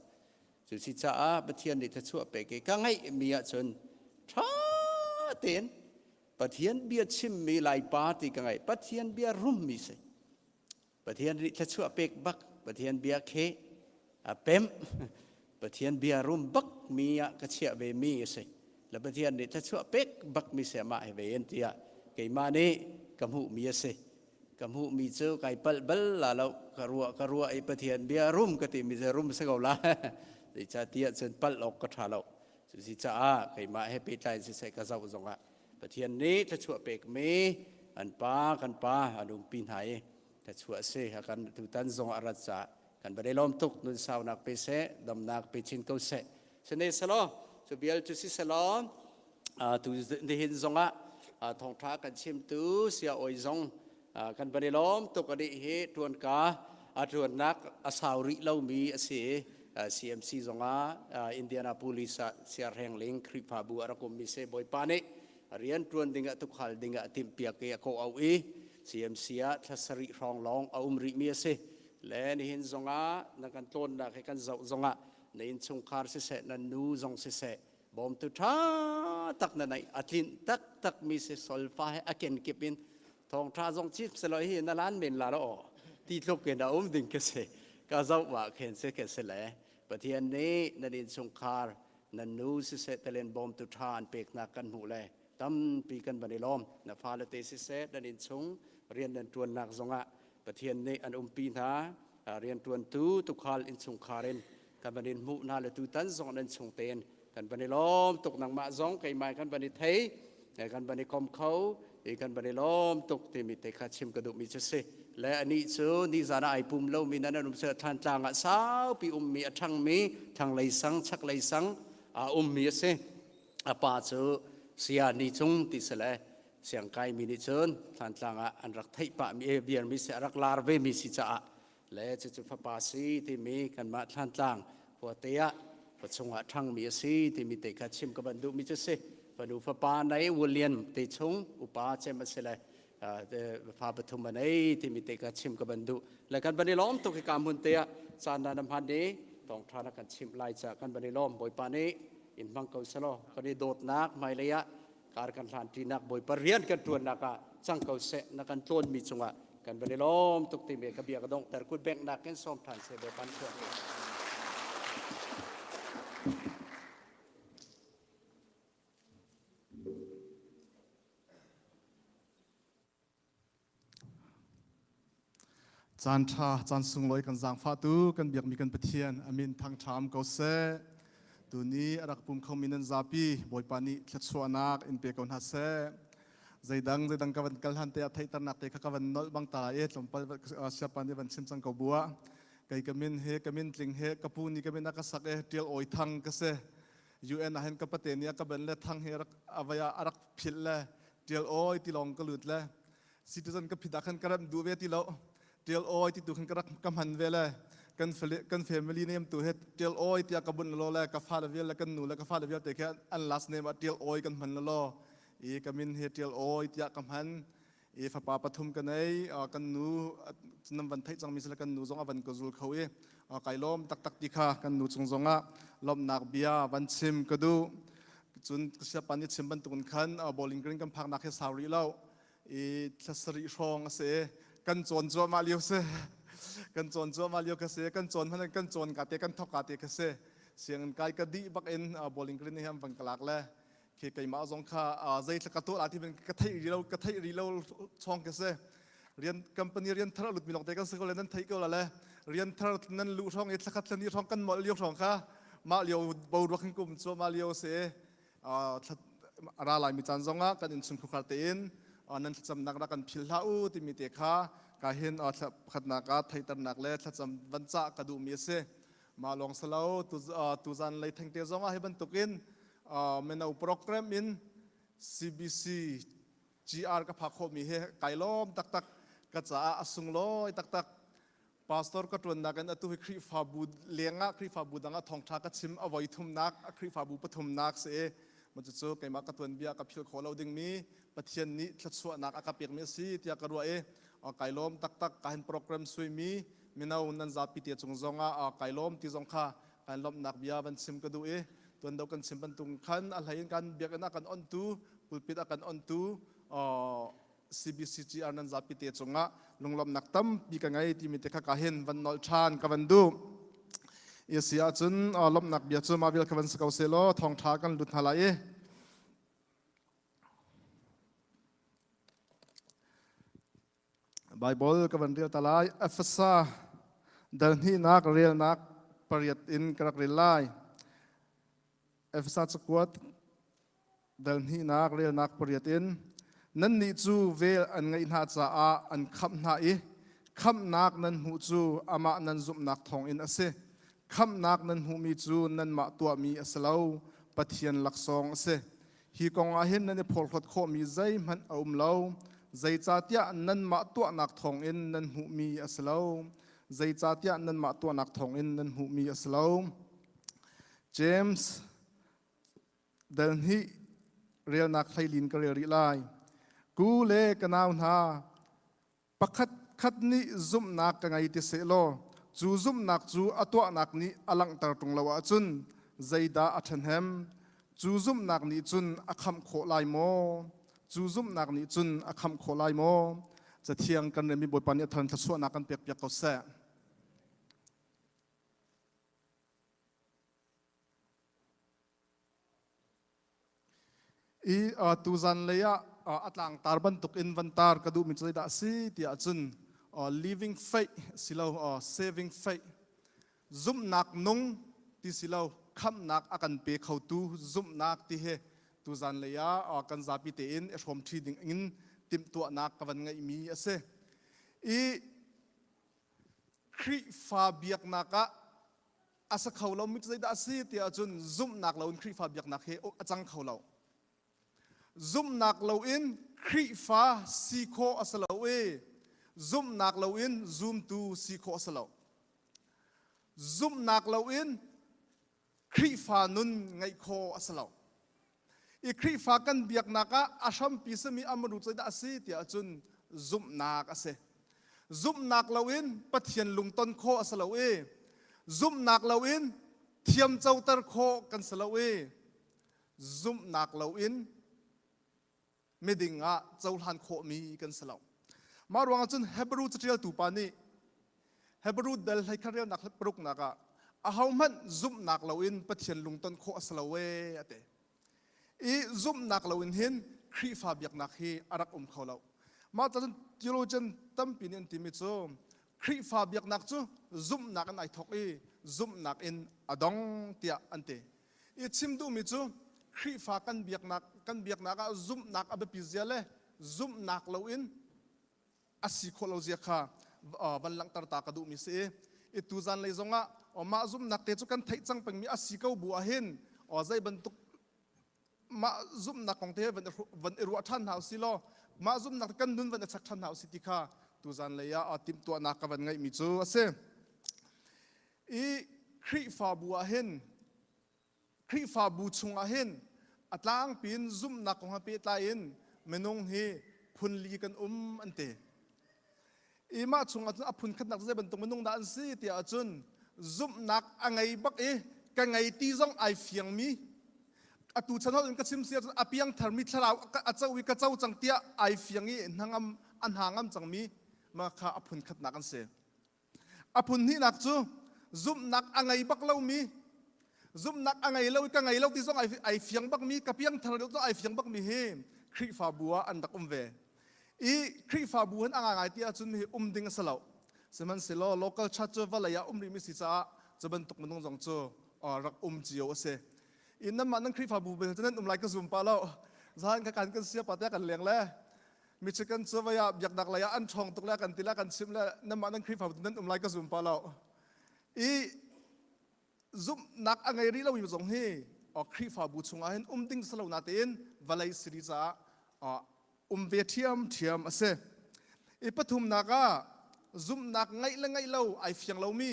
cu si caah Pathian nih thluachuah pek i ka ngaih mi ahcun ṭha tein Pathian bia chimmi Laipa ti ka ngaih Pathian bia rummi si Pathian nih thluachuah pek bak Pathian bia kheh a pemh Pathian bia rum bak mi ah ka chiah ve mi a si le Pathian nih thluachuah pek bak mi si amah he ve in tiah keimah nih ka hmuh mi a si ka hmuh mi cu kai palh bal la lo ka ruah ka ruah i Pathian bia rum ka ti mi cu rum si ko la zeicahtiah cun palh awk ka ṭha lo cusi caah keimah he pehtlai siseh ka zoh zongah Pathian nih thluachuah pekmi an pa kan pa an umpi hna i thluachuah si a kan tutan zong a rat caah kan va lawm tuk nun saunak pe seh damnak pe chin ko seh sene selaw cu bial cu si selaw tu nihin zongah thawngtha kan chimtu sia oi zong kan van i lawm tuk ani hi tuanka a tuannak a sau rih lomi a si CMC zongah Indianapolis ah siarhengling Khrihfabu a rak ummi se Bawipa nih rian tuan ding ah tukhal ding ah timhpiak i a kawh auh i CMC ah thla sarih hrawng lawng a um rihmi a si le nihin zongah na kan tlawnnak hi kan zoh zongah na innchungkhar siseh nan nu zong siseh bawmtu ṭha tak na neih a tlinh taktak mi si solfa he a kenkip in thawngṭha zong chim selaw hi na lan men la aw ti tluk in a um ding ka si ka zoh wa khen se ke se le Pathian nih nan innchungkhar nan nu siseh talen bawmtu ṭha an peknak kan hmuh le tampi kan van i lawm na fale te siseh nan innchung rian nan ṭuannak zongah Pathian nih an umpi hna rianṭuantu tukhal innchungkhar in kan van in hmuh hna le tutan zong nan chung tein kan van i lawm tuk nangmah zong keimah kan van i thei kan van i kom kho i kan van i lawm tuk timi te kha chim ka duhmi cu si le anih cu nizan ah ai pum lomi nan an um se thlantlang ah saupi ummi a ṭhangmi thlanglei sang chaklei sang a ummi a si a pa cu sia ni cung ti si le siangkai mi nih cun thlantlang ah an rak theih pah mi biarmi si a rak lar ve mi si caah le cucu fapa si timi kanmah Thlantlang khuate ah khua chungah ṭhangmi a si timi te kha chim ka van duhmi cu si fanu fapa nei William te chung upa cem a si le. Fa pathum an ei timi te ka chim ka ban duh. Le kan ban i lawm tuk hi ka hmun te ah caan na hman ni thawngtha na kan chimh lai ca kan ban i lawm Bawipa nih in hmang ko selaw kan i dawtnak hmailei ah kar kan hlan ṭinak Bawipa rian kan ṭuannak ah cang ko seh na kan tlawnmi cungah kan van i lawm tuk timi ka bia ka donghter kut benghnak in sawm ṭhan seh Bawipa nih Caan ṭha, caan sunglawi kan zaangfahtu kan biakmi kan Pathian a min thangṭha um ko seh. Tuni a rak pum khomi nan zapi Bawipa nih thluachuahnak in pe ko hna seh. Zeidang zeidang ka van kal hlan te ah theihternak te kha ka van nolh bang ta lai i tlawmpal siapa nih van chim cang ko bu ah kei ka min he ka min tling he ka pu nih ka min a ka sak i Ṭial Awi Thang ka si. UN ah hin ka pate nih a ka ben le thang hi rak avai ah a rak philh le Ṭial Awi ti lawng ka lut le citizen ka phit ah khan ka remh duh ve ti lo Ṭial Awi ti tu khan ka rak ka hman ve le kan kan family name tu he Ṭial Awi tiah ka bunh lo le ka fale vial le kan nu le ka fale vialte khi an last name ah Ṭial Awi kan hman lo i ka min he Ṭial Awi tiah ka hman i fapa pathum ka nei kan nu nan van theih cangmi sile kan nu zong a van ka zul kho i kai lawm taktak ti kha kan nu cung zongah lawmhnak bia van chim ka duh cun siapa nih chim bantukin khan Bowling Green kan phaknak hi sau rih lo i thla sarih hrawng a si kan cawn cuahmah lio si kan cawn cuahmah lio ka si kan cawn hmanh kan cawn ka te kan thok ka te ka si sianginn kai ka dih bak in Bowling Green hi an van ka lak le khi keimah zong kha zei ka tuah la ti ka theih rih lo ka theih rih lo chong ka si rian company rian thar lut mi longte kan si ko le nan theih ko la le rian thar nan lu hrawng i thlakhat thlani hrawng kan molh lio hrawng kha mah lio boruak hin kum cu mah lio si ra lai mi caan zongah kan innchung khukhar tein nan thlacamnak rak kan phil hlah u timi te kha ka hin pakhatnak ah theiternak le thlacam van cah ka duhmi a si mah lawng silo tuzan lei thengte zongah hi bantukin mino program in CBC GR ka phak khawhmi hi kai lawm taktak ka caah a sunglawi taktak pastor ka ṭuannak in atu hi Khrihfabu lengah Khrihfabu dang ah thawngṭha ka chim a voi thumnak a Khrihfabu pathumnak si i cucu keimah ka tuanbia ka philh khawh lo dingmi Pathian nih thluachuahnak a ka pekmi a si tiah ka ruah i kai lawm taktak ka hin program suimi mino nan zapi te cung zongah kai lawm ti zong kha kan lawmhnak bia van chim ka duh i tuan do kan chim bantuk khan a hlei in kan biakinn a kan ontu pulpit a kan ontu CBCGR nan zapi te cungah lunglawmhnak tampi ka ngei timi te kha ka hin van nolh ṭhan ka van duh. Isi ahcun lawmhnak bia cu mah vial kha van si ko seh law thawngṭha kan lut hna lai i Bible ka van rel ta lai. Efesa dal hnihnak relnak pariat in ka rak rel lai. Efesa cakuat dal hnihnak relnak pariat in nannih cu vel an ngeih hna caah an khamh hna i khamhnak nan hmuh cu amah nan zumhnak thawngin a si. Khamhnak nan hmuhmi cu nanmah tuahmi a si lo, Pathian laksawng a si. Hi kong ah hin nan i phorhlawt khawhmi zeihmanh a um lo, zeicahtiah nanmah tuahnak thawngin nan hmuhmi a si lo. Zeicahtiah nanmah tuahnak thawngin nan hmuhmi a si lo. James dal hnih relnak hleilin ka rel rih lai. Ku le ka nau hna, pakhat khat nih zumhnak ka ngei ti sehlaw cu zumhnak cu a tuahnak nih a langhter ṭung lo ahcun zeidah a ṭhahnem? Cu zumhnak nih cun a khamh khawh lai maw? Cu zumhnak nih cun a khamh khawh lai maw? Cathiang kan relmi Bawipa nih a thar in thluachuahnak kan pekpiak ko seh. I tuzan lei ah a tlangtar bantuk in van tar ka duhmi cu zeidah a si tiah cun living faith silo saving faith zumhnak nung ti silo khamhnak a kan pe khotu zumhnak ti hi tuzan lei ah kan zapi tein i hrawm ṭhi ding in timhtuahnak ka van ngeihmi a si. I Khrihfa biaknak ah a sa kho lomi cu zeidah a si tiah cun zumhnak loin Khrihfa biaknak hi a cang kho lo. Zumhnak loin Khrihfa si khawh a si lo i zumhnak loin zumtu si khawh a si lo. Zumhnak loin Khrihfa nun ngeih khawh a si lo. I Khrihfa kan biaknak ah a hrampi simi a muru zeidah a si tiah cun zumhnak a si. Zumhnak loin Pathian lungton khawh a si lo i zumhnak loin thiamcoter khawh kan si lo i zumhnak loin miding ah cohlan khawhmi kan si lo. Mah ruangah cun Hebrew caṭialtu pa nih Hebrew dal hleikhat relnak paruknak ah ahohmanh zumhnak loin Pathian lungton khawh a si lo ee a ti. I zumhnak loin hin Khrihfa biaknak hi a rak um kho lo. Mah cun theologian tampi nih an timi cu Khrihfa biaknak cu zumhnak in ai thawk i zumhnak in a dong tiah an ti. I chim duhmi cu Khrihfa kan biaknak kan biaknak ah zumhnak a biapi zia le zumhnak loin a si khawh lo zia kha van langhter ta ka duhmi si i i tuzan lei zongah mah zumhnak te cu kan theih cang pengmi a si ko bu ahhin zei bantuk mah zumhnak kong te van van i ruah ṭhan hna usih law mah zumhnak kan nun van i chek ṭhan hna usih ti kha tuzan lei ah timhtuahnak ka van ngeihmi cu a si. I Khrihfabu ah hin Khrihfabu chungah hin a tlangpi in zumhnak kong he pehtlai in minung hi phunli kan um an ti. I mah chungah cun a phun khatnak zei bantuk minung dah an si tiah ahcun zumhnak a ngei bak i ka ngei ti zong ai fiangmi atu chan holh in ka chim si ahcun a piangtharmi thlarau a co i ka co cang tiah ai fiang i hnangam a hna ngam cangmi mah kha a phun khatnak an si. A phun hnihnak cu zumhnak a ngei bak lomi zumhnak a ngei lo i ka ngei lo ti zong ai fiang bakmi ka piangthar deuh zong ai fiang bakmi hi Khrihfabu ah an rak um ve. I Khrihfabu hin a ngaingai ti ahcun hi um ding a si lo. Sihmanhsehlaw local church cu vawlei ah um rihmi si caah cu bantuk minung zong cu rak um cio a si. I nanmah nan Khrihfabu bel cu nan um lai ka zum pah lo. Zahan ka kan kan sia pa te kan leng le Michigan cu vei ah biaknak lei ah an ṭhawng tuk le kan ti le kan chimh le nanmah nan Khrihfabu nan um lai ka zum pah lo. I zumhnak a ngei rih lomi zong hi Khrihfabu chungah hin um ding si lo natein vawlei siri caah um ve ṭhiamṭhiam a si. I pathumnak ah zumhnak ngeih le ngeih lo ai fiang lomi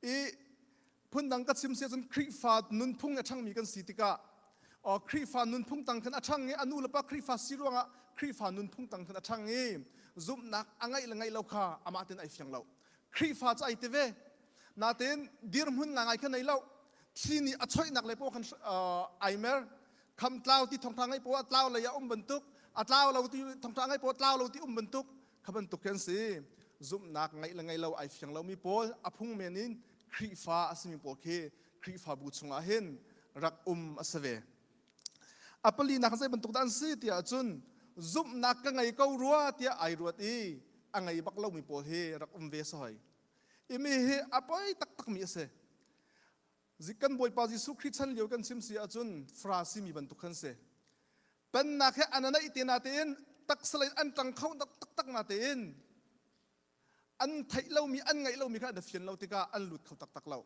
I phundang ka chim si ahcun Khrihfa nunphung a ṭhangmi kan si tikah Khrihfa nunphung tang khan a ṭhang i a nu le pa Khrihfa si ruangah Khrihfa nunphung tang khan a ṭhang i zumhnak a ngeih le ngeih lo kha amah tein ai fiang lo. Khrihfa cu ai ti ve. Natein dirhmun ngai kha nei lo. Thli nih a choihnak le paoh khan ai mer. Kham tlau ti thongtha ngeih poah tlau lei ah um bantuk, a tlau lo ti thongtha ngeih poah tlau lo ti um bantuk kha bantuk khi an si zumhnak ngeih le ngeih lo ai fiang lomi pawl a phung men in Khrihfa a simi pawl khi Khrihfabu chungah hin rak um a si ve a palinak zei bantuk dah an si tiah cun zumhnak ka ngei ko rua tiah ai ruat i a ngei bak lomi pawl hi rak um ve soi imi hi a poi taktakmi a si kan Bawipa Jesuh Khrih chan lio kan chim si ahcun Farasi mi bantuk khan si Pennak he an naih te natein taksalei an ṭang kho taktak natein an theih lomi an ngaih lomi kha an fian lo tikah an lut kho taktak lo.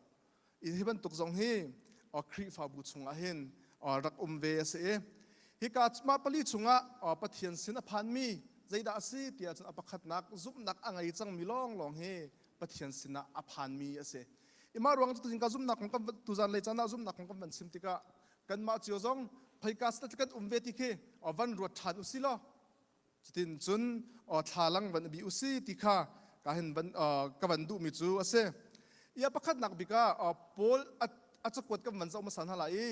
Hi bantuk zong hi Khrihfabu chungah hin rak um ve a si i hika mah pali chungah Pathian sin a phanmi zeidah a si tiah cun a pakhatnak zumhnak a ngei cangmi lawnglawng hi Pathian sinah a phanmi a si. I mah ruang cu tuzing zumhnak kong kan tuzan lei caan ah zumhnak kong kan van chim tikah kanmah cio zong khoika stat kan um ve ti khi van ruat ṭhan usi law cutin cun thlalang van bi usi ti kha ka hin van ka van duhmi cu a si. Ia pakhatnak bik ah Paul a cakuat kan van zoh hmasa hna lai i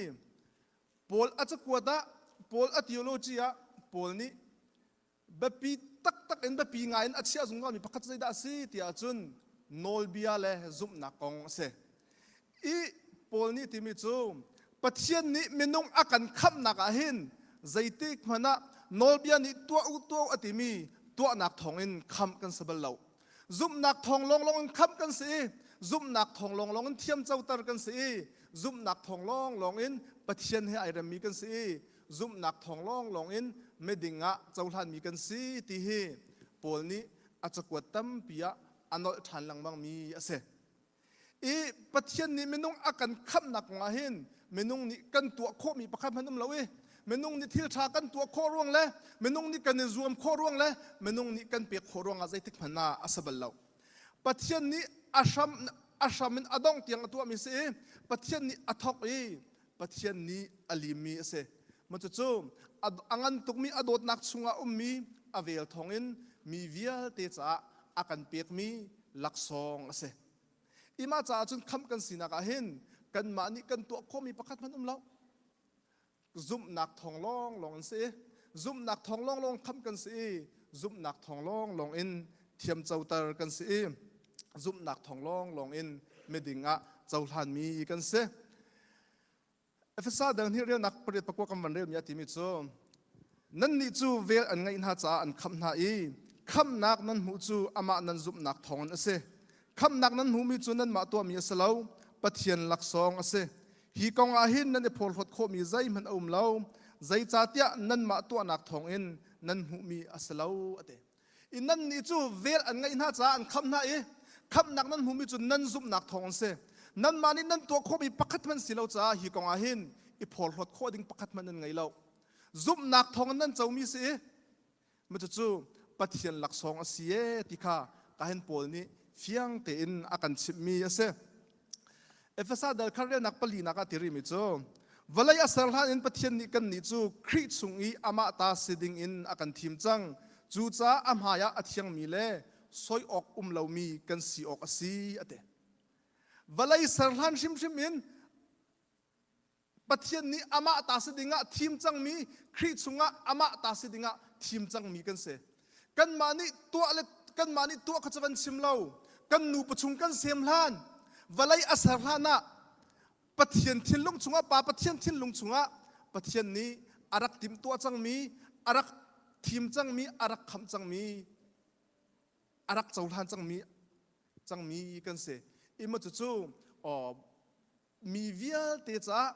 Paul a cakuat ah Paul a theology ah Paul nih biapi taktak in biapi ngai in a chiah zungzalmi pakhat cu zeidah a si tiah cun nawlbia le zumhnak kong a si. I Paul nih timi cu Pathian nih minung a kan khamhnak ah hin zeitik hmanh ah nawlbia nih tuah u tuah u a timi tuahnak thawngin khamh kan si bal lo. Zumhnak thawng lawnglawng in khamh kan si i zumhnak thawng lawnglawng in thiamcoter kan si i zumhnak thawng lawnglawng in Pathian he ai remmi kan si i zumhnak thawng lawnglawng in miding ah cohlanmi kan si ti hi Paul nih a cakuat tampi ah a nolh ṭhan lengmangmi a si. I Pathian nih minung a kan khamhnak kongah hin minung nih kan tuah khawhmi pakhat hmanh um lo i minung nih thil ṭha kan tuah khawh ruang le minung nih kan i zuam khawh ruang le minung nih kan pek khawh ruangah zeitik hmanh ah a si bal lo. Pathian nih a hram a hram in a dongh tiang a tuahmi si i Pathian nih a thawk i Pathian nih a limmi a si. Ma cucu a ngan tukmi a dawtnak chungah ummi a vel thawngin mi vialte caah a kan pekmi laksawng a si. Ima caah cun khamh kan sinak ah hin kanmah nih kan tuah khawhmi pakhat hmanh um lo. Zumhnak thawng lawnglawng an si. Zumhnak thawng lawnglawng khamh kan si i zumhnak thawng lawnglawng in thiamcoter kan si i zumhnak thawng lawnglawng in miding ah cohlanmi kan si. Efesa dang nih relnak pariat pakua kan van relmi a timi cu nannih cu vel an ngeih hna caah an khamh hna i khamhnak nan hmuh cu amah nan zumhnak thawngin a si. Khamhnak nan hmuhmi cu nanmah tuahmi a si lo, Pathian laksawng a si. Hi kong ah hin nan i phorhlawt khawhmi zeihmanh a um lo, zeicahtiah nanmah tuahnak thawngin nan hmuhmi a si lo, a ti. I nannih cu vel an ngeih hna caah an khamh hna i khamhnak nan hmuhmi cu nan zumhnak thawng an si. Nanmah nih nan tuah khawhmi pakhat hmanh si lo caah hi kong ah hin i phorhlawt khawh ding pakhat hmanh nan ngei lo. Zumhnak thawng in nan comi si i ma cucu Pathian laksawng a si ee ti kha kahin Paul nih fiang tein a kan chimhmi a si. Efesa dal khat relnak palinak ah ti rihmi cu vawlei a ser hlan in Pathian nih kannih cu Khrih chung i amah ta si ding in a kan thim cang. Cucaah a hmaiah a thiangmi le soi awk um lomi kan si awk a si a ti. Vawlei ser hlan hrimhrim in Pathian nih amah ta si dingah thim cangmi Khrih chungah amah ta si dingah thim cangmi kan si. Kanmah nih tuah le kanmah nih tuah kha cu van chim lo. Kan nupa chung kan sem hlan, vawlei a ser hlan ah Pathian thinlung chungah Pa Pathian thinlung chungah Pathian nih a rak timhtuah cangmi, a rak thim cangmi, a rak khamh cangmi, a rak cohlan cangmi cangmi kan si. Ima cucu mi vialte caah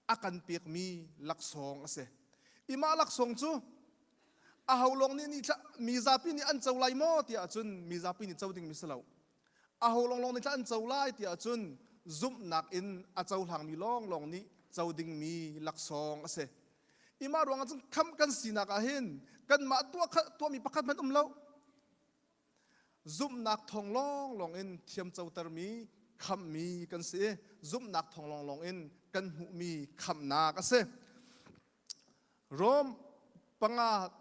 a kan pekmi laksawng a si. I mah laksawng cu aho lawng nih nih mi zapi nih an co lai maw tiah cun mi zapi nih co dingmi si lo. Aho lawng lawng nih an co lai tiah cun zumhnak in a cohlangmi lawnglawng nih co dingmi laksawng a si. I mah ruangah cun khamh kan sinak ah hin kanmah tuah tuahmi pakhat hmanh um lo. Zumhnak thawng lawnglawng in thiamcotermi khamhmi kan si i zumhnak thawng lawnglawng in kan hmuhmi khamhnak a si. Rom panga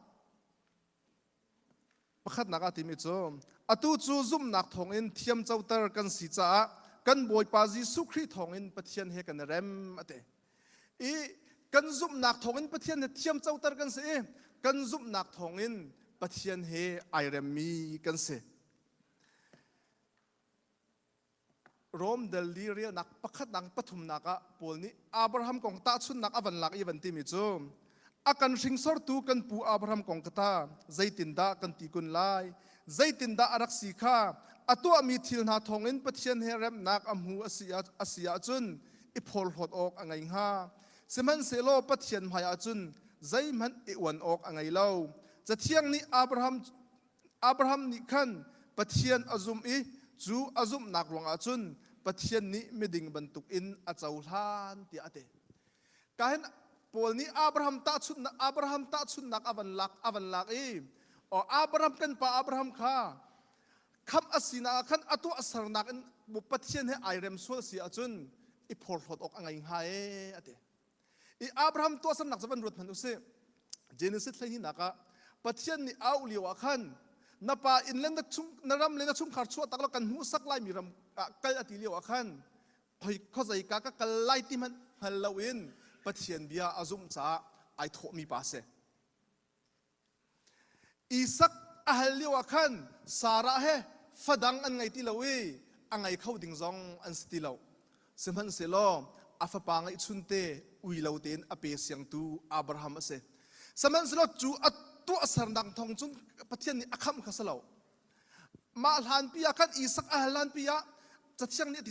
pakhatnak ah timi cu atu cu zumhnak thawngin thiamcoter kan si caah kan Bawipa Jesuh Khrih thawngin Pathian he kan i rem a ti. I kan zumhnak thawngin Pathian he thiamcoter kan si i kan zumhnak thawngin Pathian he ai remmi kan si. Rom dal li relnak pakhatnak pathumnak ah Paul nih Abraham kong tahchunhnak a van lak i van timi cu a kan hringsortu kan pu Abraham kong ka ta zeitindah kan ti kun lai zeitindah a rak si kha a tuahmi thil hna thawngin Pathian he remnak a hmu a si ahcun i phorhlawt awk a ngei hnga. Sihmanhsehlaw Pathian hmaiah cun zeihmanh i uan awk a ngei lo. Cathiang nih Abraham, Abraham nih khan Pathian a zumh i cu a zumhnak ruangah cun Pathian nih miding bantukin a cohlan tiah a ti. Kahin Paul nih Abraham tahchunhnak Abraham tahchunhnak a van lak a van lak i Abraham kan pa Abraham kha khamh a sinak ah khan a tuahsernak in Pathian he ai rem sual si ahcun i phorhlawt awk a ngei hnga ee a ti. I Abraham tuahsernak cu van ruat hmanh usih. Genesis 12 ah Pathian nih a auh lio ah khan na pa inn le na chung na ram le na chungkhar chuah tak lo kan hmuhsak laimi ram ah kal a ti lio ah khan khoi khuazei ka ka kal lai ti hmanh hngal loin Pathian bia a zumh caah ai thawhmi pa si. Isak a hal lio ah khan Sarah he fadang an ngei ti lo i a ngei kho ding zong an si ti lo. Sihmanhsehlaw a fapa ngeihchunte ui lo tein a pe siangtu Abraham a si. Sihmanhsehlaw cu a tuahsernak thawng cun Pathian nih a khamh kha si lo. Mah hlanpi ah khan Isak a hal hlanpi ah Cathiang nih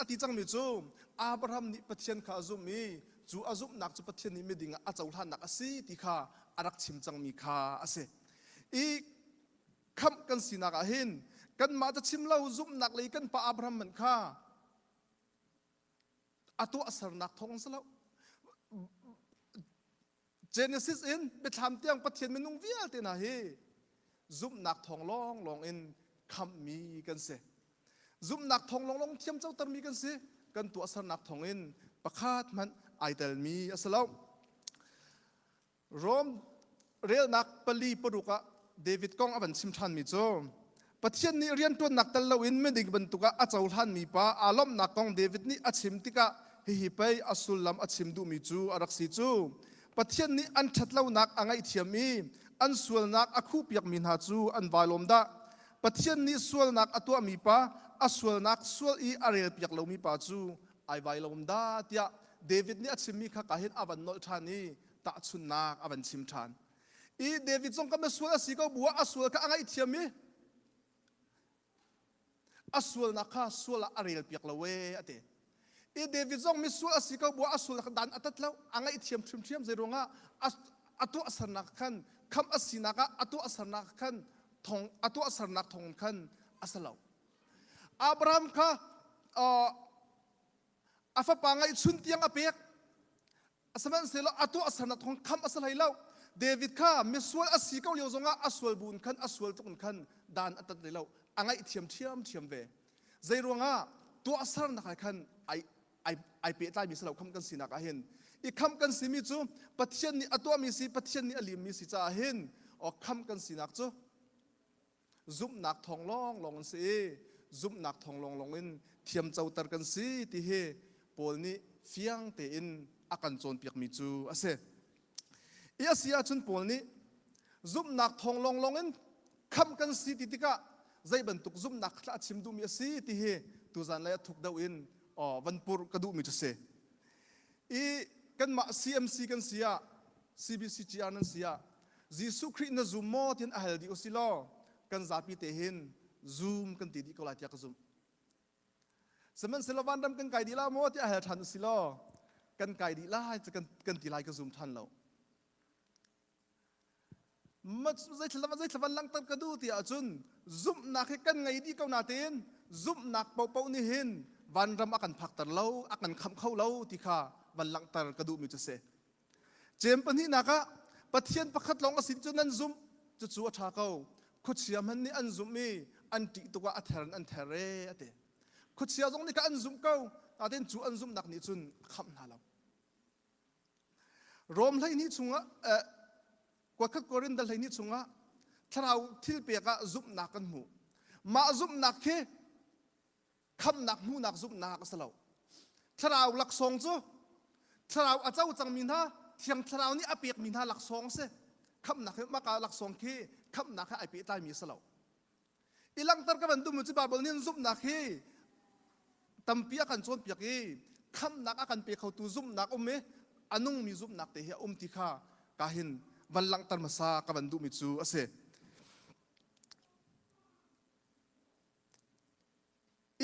a ti cangmi cu Abraham nih Pathian kha a zumh i cu a zumhnak cu Pathian nih miding ah a cohlannak a si ti kha a rak chim cangmi kha a si. I khamh kan sinak ah hin kanmah ca chim lo zumhnak lei kan pa Abraham hmanh kha a tuahsernak thawng si lo. Genesis in biathlam tiang Pathian minung vialte hna hi zumhnak thawng lawnglawng in khamhmi kan si. Zumhnak thawng lawnglawng thiam cotermi kan si. Kan tuahsernak thawng in pakhat hmanh ai telmi a si lo. Rom relnak pali paruk ah David kong a van chim ṭhanmi cu Pathian nih rianṭuannak tel loin miding bantuk ah a cohlanmi pa aa lawmhnak kong David nih a chim tikah hihi pei a sullam a chim duhmi cu a rak si cu. Pathian nih an ṭhatlonak a ngaihthiam i an sualnak a khuhpiakmi hna cu an vai lawm dah. Pathian nih sualnak a tuahmi pa a sualnak sual i a relpiak lomi pa cu ai vai lawm dah tiah David nih a chimmi kha ka hin a van nolh ṭhan i tahchunhnak a van chim ṭhan. I David zong kan sual a si ko bu ah a sual kha a ngaihthiam i a sualnak kha sual ah a rel piak lo ee a ti. I David zong misual a si ko bu ah a sual dan a tat lo a ngaihthiam ṭhiamṭhiam zei ruangah a tuahsernak khan khamh a sinak ah a tuahsernak khan thong a tuahsernak thong khan a si lo. Abraham kha a fapa ngaihchun tiang a pek Sihmanhsehlaw a tuahsernak thawng khamh a si hlei lo. David kha misual a si ko lio zongah a sual bu in khan a sual tluk in khan dan a tat hlei lo. A ngaihthiam ṭhiamṭhiam ve. Zei ruangah tuahsernak he khan ai ai ai pehtlaimi si lo khamh kan sinak ah hin. I khamh kan simi cu Pathian nih a tuahmi si Pathian nih a limmi si caah hin aw khamh kan sinak cu zumhnak thawng lawnglawng an si i zumhnak thawng lawnglawng in thiamcoter kan si ti hi Paul nih fiang tein a kan cawnpiakmi cu a si. I a si ahcun Paul nih zumhnak thawng lawnglawng in khamh kan si ti tikah zei bantuk zumhnak kha a chim duhmi a si ti hi tuzan lei a thuk deuh in van purh ka duhmi cu si. I kanmah CMC kan si ah CBCGR nan si ah Jesuh Khrih na zum maw tian a hal dih usih law kan zapi te hin zum kan ti dih ko lai tiah ka zumh. Sihmanhsehlaw vanram kan kai dih la maw tiah a hal ṭhan usih law kan kai dih lai cu kan, kan ti lai ka zum ṭhan lo. Zeithla zeithla van langhter ka duh ti ahcun zumhnak hi kan ngei dih ko natein zumhnak paohpaoh nih hin vanram a kan phakter lo, a kan khamh kho lo ti kha van langhter ka duhmi cu si. Cem pahnihnak ah Pathian pakhat lawng a si cu nan zumh cucu a ṭha ko. Khuachia hmanh nih an zumh i an ṭih tuk ah a ther in an ther e a ti. Khuachia zong nih kha an zumh ko, nain cu an zumhnak nih cun a khamh hna lo. Rom 12 chungah eh, kuatkhat Korin dal 12 chungah thlarau thil pek ah zumhnak kan hmuh. Mah zumhnak khi khamhnak hmuhnak zumhnak a si lo. Thlarau laksawng cu thlarau a co cangmi hna thiang thlarau nih a pekmi hna laksawng a si. Khamhnak hi maka laksawng khi khamhnak he ai pehtlaimi a si lo. I langhter ka van duhmi cu Bible nih zumhnak hi tampi a kan cawnpiak i khamhnak a kan pe khotu zumhnak um i a nungmi zumhnak te hi a um ti kha ka hin van langhter hmasa ka van duhmi cu a si.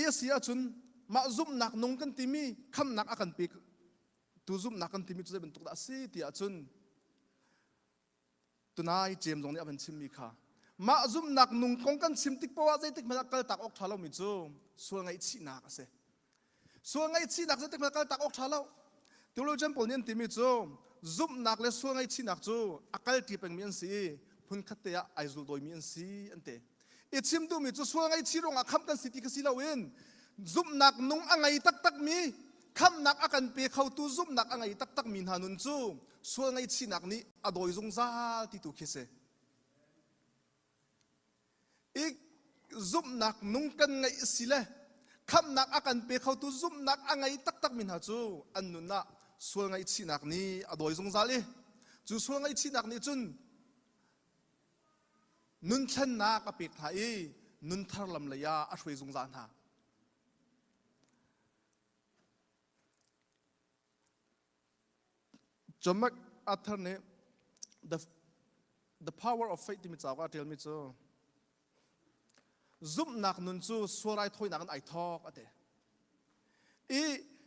I a si ahcun mah zumhnak nung kan timi khamnak a kan pe tu zumhnak kan timi cu zei bantuk dah a si ti ahcun tunai James zong nih a van chimmi kha mah zumhnak nung kong kan chim tik poah zeitik hmanh ah kaltak awk ṭha lomi cu sual ngaihchihnak a si. Sual ngaihchihnak zeitik hmanh ah kaltak awk ṭha lo. Theologian pawl nih an timi cu zumhnak le sual ngaihchihnak cu a kalṭi pengmi an si i phunkhat te ah ai zuldawimi an si an ti. I chim duhmi cu sual ngaihchih ruangah khamh kan si ti kha si loin zumhnak nung a ngei taktakmi khamhnak a kan pe khotu zumhnak a ngei taktakmi hna nun cu sual ngaihchihnak nih a dawi zungzal ti tu khi si. I zumhnak nung kan ngeih si le khamhnak a kan pe khotu zumhnak a ngei taktakmi hna cu an nun ah sual ngaihchihnak nih a dawi zungzal i cu sual ngaihchihnak nih cun Nunthlennak a pek hna i nunthar lam lei ah a hruai zungzal hna. John MacArthur nih The, The Power of Faith timi cauk ah a ṭialmi cu zumhnak nun cu sual raithawinak in ai thawk a ti. I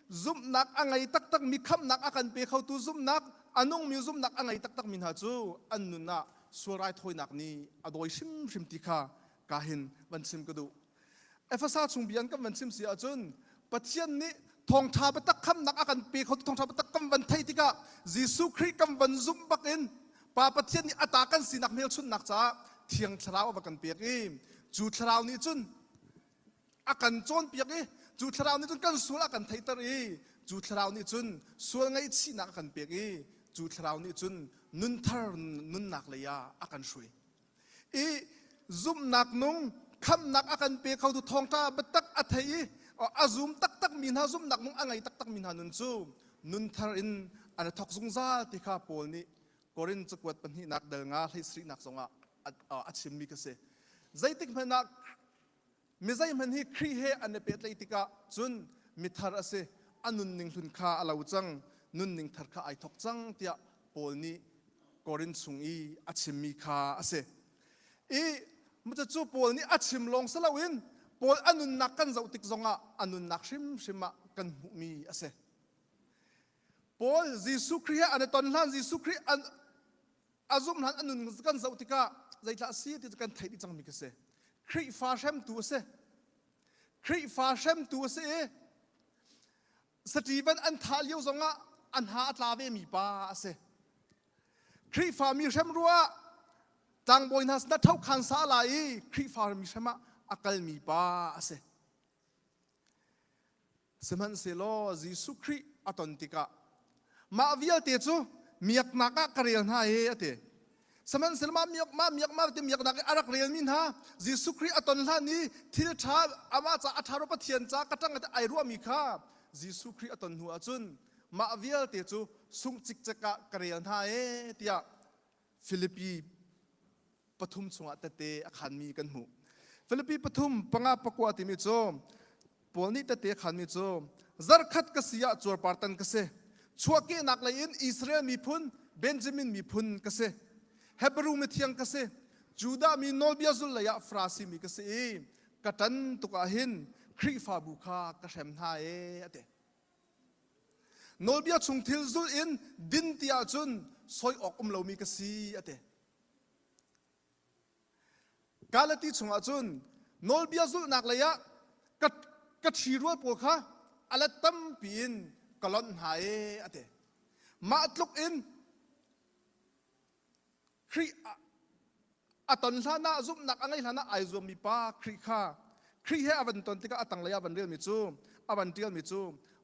zumhnak a ngei taktakmi khamhnak a kan pe khotu zumhnak a nungmi zumhnak a ngei taktakmi hna cu an nun ah sual raithawinak nih a dawi hrimhrim ti kha ka hin van chim ka duh. Efesa chung bia an kan van chim si ahcun Pathian nih thawngṭha biatak khamnak a kan pe khotu thawngṭha biatak kan van theih tikah Jesuh Khrih kan van zumh bakin Pa Pathian nih a ta kan sinak hmelchunhnak caah Thiang Thlarau a va kan pek i cu Thlarau nih cun a kan cawnpiak i cu Thlarau nih cun kan sual a kan theihter i cu Thlarau nih cun sual ngaihchihnak a kan pek i. Cu thlarau nih cun nunthar nunnak lei ah a kan hruai. I zumhnak nung khamhnak a kan pe khotu thawngṭha biatak a thei i a zum taktak mi hna zumhnak nung a ngei taktak mi hna nun cu nunthar in an i thawk zungzal ti kha Paul nih Korin cakuat pahnihnak dal nga hlei sarihnak zongah a chimmi kha si. Zeitik hmanh ah mi zeihmanh hi Khrih he an i pehtlaih tikah cun mithar a si, a nunning hlun kha a lo cang, nunning thar kha ai thawk cang tiah Paul nih Korin chung i a chimmi kha a si. I cucu Paul nih a chim lawng si loin Paul a nunnak kan zoh tik zongah a nunnak hrimhrim ah kan hmuhmi a si. Paul Jesuh Khrih he an i ton hlan Jesuh Khrih an a zumh hlan a nun kan zoh tikah zeitlah a si ti cu kan theih dih cangmi ka si. Khrihfa hremtu a si. Khrihfa hremtu a si i Stephen an thah lio zongah a hna a tla ve mi pa a si. Khrihfa mi hrem ruah tlangbawi hna sinah ṭhokhan sa la i Khrihfa mi hrem ah a kalmi pa a si. Sihmanhsehlaw Jesuh Khrih a ton tikah mah vialte cu miaknak ah ka rel hna e a ti. Sihmanhsehlaw mah miak mah miak mah ti miaknak i a rak relmi hna Jesuh Khrih a ton hlan i thil ṭha amah ca a ṭha ro Pathian ca ka ṭang ai ruahmi kha Jesuh Khrih a ton hnu ahcun mah vialte cu sungh cikcek ah ka rel hna e tiah Filipi pathum chungah tette a khanmi kan hmuh. Filipi pathum panga pakua timi cu Paul nih tette a khanmi cu zarkhat ka si ah cuarpartan ka si. Chuahkehnak lei in Israel miphun Benjamin miphun ka si. Hebrew mithiang ka si. Judah mi nawlbia zul lei ah Farasi mi ka si i ka ṭan tuk ah hin Khrihfabu kha ka hrem hna ee a ti. Nawlbia chung thil zulh in din ti ahcun soi awk um lomi ka si a ti. Galati chungah cun nawlbia zulhnak lei ah ka, ka ṭhirual pawl kha a let tampi in ka lonh hna ee a ti. Mah tluk in Khrih a ton hlan ah zumhnak a ngeih hlan ah ai zuammi pa Khrih kha Khrih he a van ton tikah a tanglei ah a van relmi cu a van ṭialmi cu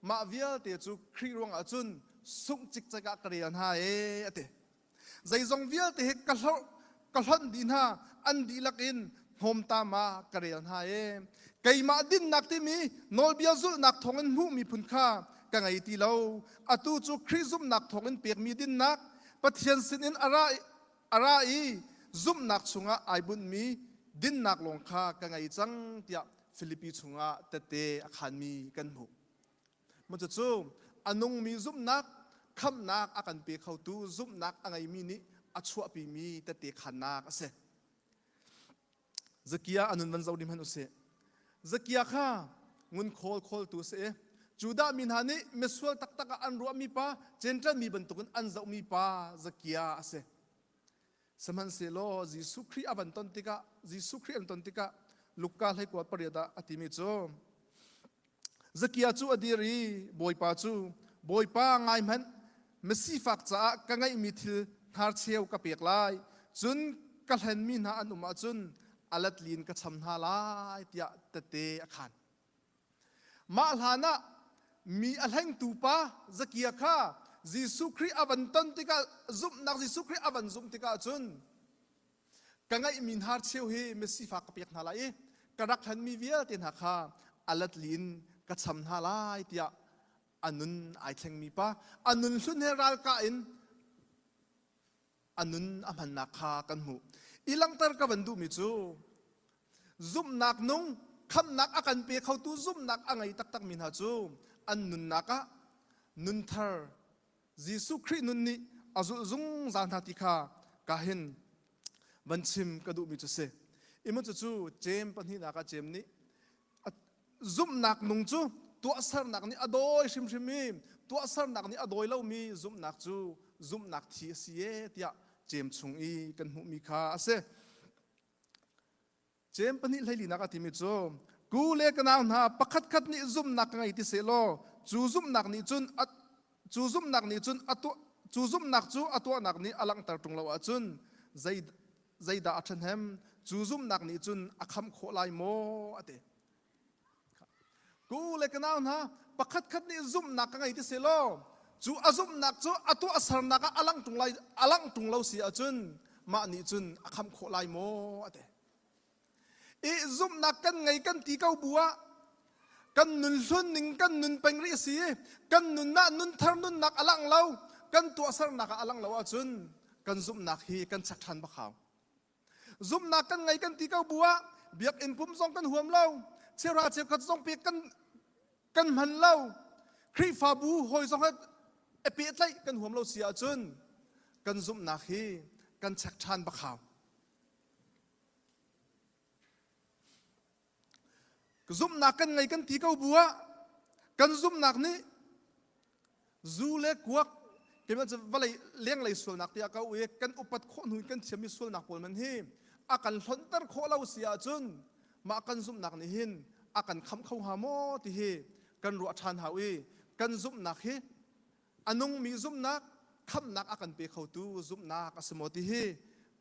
mah vialte cu Khrih ruangah cun sungh cikcek ah ka rel hna ee a ti. Zeizong vialte hi ka hloh ka hlonh dih hna an dihlak in hnawmtam ah ka rel hna ee keimah dinnak timi nawlbia zulhnak thawngin hmuhmi phun kha ka ngei ti lo atu cu Khrih zumhnak thawngin pekmi dinnak Pathian sinin a ra a ra i zumhnak chungah ai bunhmi dinnak lawng kha ka ngei cang tiah Filipi chungah tette a khanmi kan hmuh. Cucu a nungmi zumhnak, khamhnak a kan pe khotu zumhnak a ngeimi nih a chuahpimi tette khannak a si. Zakia a nun van zoh ding hmanh usih. Zakia kha ngunkhawl khawltu a si i Judah mi hna nih misual taktak ah an ruahmi pa, Gentile mi bantukin an zohmi pa Zakia a si. Sihmanhsehlaw Jesuh Khrih a van ton tikah Jesuh Khrih an ton tikah Luka hleikua pariat ah a timi cu Zakia cu a dir i Bawipa cu Bawipa ngai hmanh misifak caah ka ngeihmi thil hnarcheu ka pek lai cun ka hlenmi hna an um ahcun a latlin ka cham hna lai tiah tette a khan. Mah hlanah mi a hlengtu pa Zakia kha Jesuh Khrih a van ton tikah zumhnak Jesuh Khrih a van zumh tikah cun ka ngeihmi hnarcheu hi misifak ka pek hna lai i ka rak hlenmi vialte hna kha a latlin ka cham hna lai tiah a nun ai thlengmi pa a nun hlun he ralkah in a nun a hmannak kha kan hmuh. I langhter ka van duhmi cu zumhnak nung khamhnak a kan pe khotu zumhnak a ngei taktakmi hna cu an nunnak ah nunthar Jesuh Khrih nun nih a zulh zungzal hna ti kha ka hin van chim ka duhmi cu si. Imun cu cu Jeim pahnihnak ah Jeim nih zumhnak nung cu tuahsernak nih a dawi hrimhrim i tuahsernak nih a dawi lomi zumhnak cu zumhnak thi a si e tiah Jeim chung i kan hmuhmi kha a si. Jeim pahnih hleilinak a timi cu ku le ka nau hna pakhatkhat nih zumhnak ka ngei ti sehlaw cu zumhnak nih cun cu zumhnak nih cun a tuah cu zumhnak cu a tuahnak nih a langhter ṭung lo ahcun zei zeidah a ṭhahnem cu zumhnak nih cun a khamh khawh lai maw a ti ku le ka nau hna pakhatkhat nih zumhnak ka ngei ti sehlaw. Cu a zumhnak cu a tuahsernak ah a langh ṭung lai a langh ṭung lo si ahcun mah nih cun a khamh khawh lai maw a ti. I zumhnak kan ngei kan ti ko bu ah kan nun hlun ning kan nun peng rih a si i kan nun ah nunthar nunnak a langh lo kan tuahsernak ah a langh lo ahcun kan zumhnak hi kan chek ṭhan bak hau. Zumhnak kan ngei kan ti ko bu ah biakinn pum zong kan huam lo cheuhra cheukhat zong pek kan kan hman lo Khrihfabu hawi zong he a pehtlaih kan huam lo si ahcun kan zumhnak hi kan chek ṭhan bak hau. Zumhnak kan ngei kan ti ko bu ah kan zumhnak nih zu le kuak keimah cu vawlei lenglei sualnak tiah ka u i kan upat khawh hnu in kan thiammi sualnak pawl man hi a kan hlonhter khawh lo si ahcun mah kan zumhnak nih hin a kan khamh kho hnga maw ti hi kan ruah ṭhan hau i kan zumhnak hi a nungmi zumhnak khamhnak a kan pe khotu zumhnak a si maw ti hi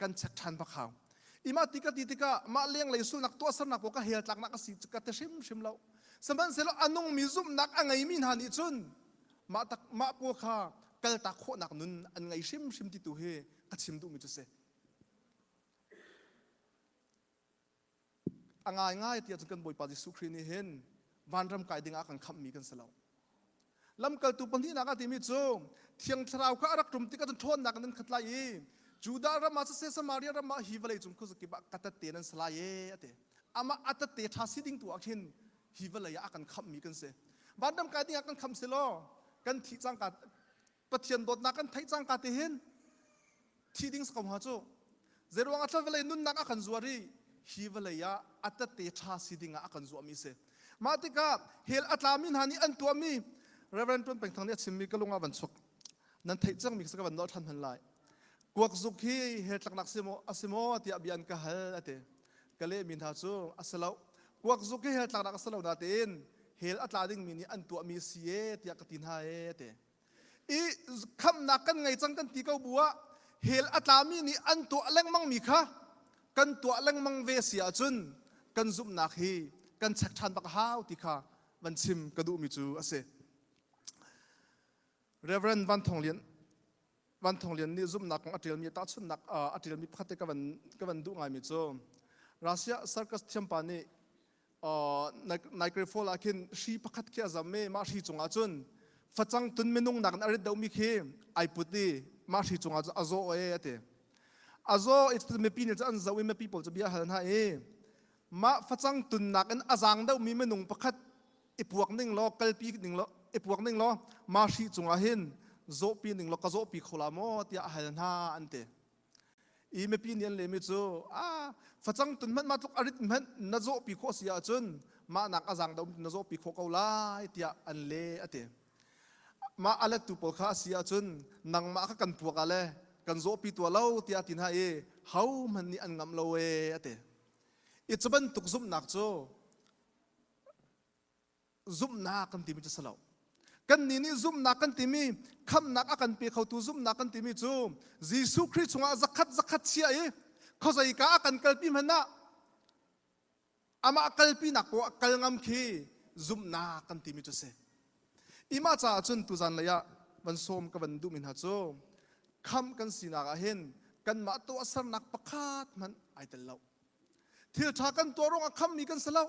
kan check ṭhan bak hau. Ima ti ka ti tikah mah lenglei sulnak tuahsernak pawl ka hel tlaknak a si ka ti hrimhrim lo. Sihmanhsehlaw a nungmi zumhnak a ngeimi hna nih cun mah tak mah pawl kha kaltak khawhnak nun an ngei hrimhrim ti tu hi ka chim duhmi cu si. A ngaingai tiah cun kan Bawipa Jesuh Khrih nih hin vanram kai dingah a kan khamhmi kan si lo. Lamkaltu pahnihnak a timi cu Thiang Thlarau kha a rak ṭum tikah cun ṭhawnnak in nan khat lai i Judah ram ah siseh Samaria ram ah hi vawlei cung khuazakip ah ka tette nan si lai e a ti. Amah a tette ṭha si ding tu ah khin hi vawlei ah a kan khamhmi kan si. Vanram kai dingah kan khamh si law kan thih cangka Pathian dawtnak kan theih cangka te hin thi ding si ko hnga cu. Zeiruang ah vawlei nunnak a kan zuar i hi vawlei ah a tette ṭha si ding ah a kan zuahmi si. Mah tikah hell a tlami hna nih an tuahmi Reverend Tuan Peng Thang nih a chimmi ka lung ah van chuk. Nan theih cangmi ka van nolh ṭhan hman lai. Kuak zuk hi hell tlaknak si maw a si maw tiah bia an ka hal a ti. Ka lehmi hna cu a si lo. Kuak zuk hi hell tlaknak a si lo natein hell a tla dingmi nih an tuahmi si e tiah ka ti hna e a ti. I khamhnak kan ngei cang kan ti ko bu ah hell a tlami nih an tuah lengmangmi kha kan tuah lengmang ve si ahcun kan zumhnak hi kan check ṭhan bak a hau ti kha van chim ka duhmi cu a si. Reverend Van Thawng Lian Van Thawng Lian nih zumhnak kong a ṭialmi tahchunhnak a ṭialmi pakhat te ka van ka van duh ngaimi cu Russia circus thiampa nih Niagara Fall ah khin hri pakhat khi a zam i mah hri cungah cun facang tun minung nak in a rit deuhmi khi ai put i mah hri cungah cun a zaw e a ti. A zaw i mipi nih cun an zoh i mipi pawl cu bia hal hna i mah facang tun nak in a zaang deuhmi minung pakhat i puak ning law kalpi ning law i puak ning law mah hri cungah hin zawhpi ning law ka zawhpi kho la maw tiah a hal hna an ti. I mipi nih an lehmi cu ah facang tun hmanh mah tluk a rit hmanh na zawhpi khawh si ahcun mah nak a zaang deuh na zawhpi khawh ko lai tiah an le a ti. Mah a lettu pawl kha a si ahcun nangmah kha kan puak ah le kan zawhpi tuah lo tiah a ti hna i hohmanh nih an ngamh lo ee a ti. I cu bantuk zumhnak cu zumhnak kan timi cu si lo. Kannih nih zumhnak kan timi khamhnak a kan pe khotu zumhnak kan timi cu Jesuh Khrih chungah zakhat zakhat chia i khuazeika a kan kalpi hmanh ah amah kalpinak poah kal ngam khi zumhnak kan timi cu si. Ima caah cun tuzan lei ah van sawm ka van duhmi hna cu khamh kan sinak ah hin kanmah tuahsernak pakhat hmanh ai tel lo. Thil ṭha kan tuah ruangah khamhmi kan si lo.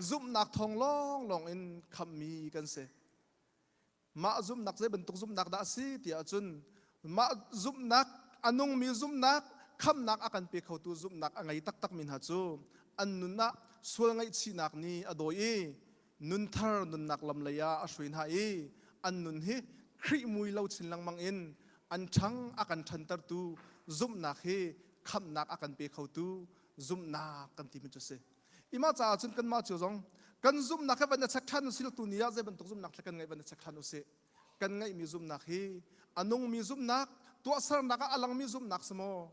Zumhnak thawng lawnglawng in khamhmi kan si. Mah zumhnak zei bantuk zumhnak dah a si ti ahcun mah zumhnak a nungmi zumhnak khamhnak a kan pe khotu zumhnak a ngei taktakmi hna cu an nun ah sual ngaihchihnak nih a dawi i nunthar nunnak lam lei ah a hruai hna i an nun hi Khrih mui lo chin lengmang in an ṭhang a kan ṭhantertu zumhnak hi khamhnak a kan pe khotu zumhnak kan timi cu a si. Ima caah cun kanmah cio zong kan zumhnak he van i check ṭhan usih tu ni ah zei bantuk zumhnak kan ngeih van i check ṭhan usih. Kan ngeihmi zumhnak hi a nungmi zumhnak, tuahsernak ah a langmi zumhnak si maw?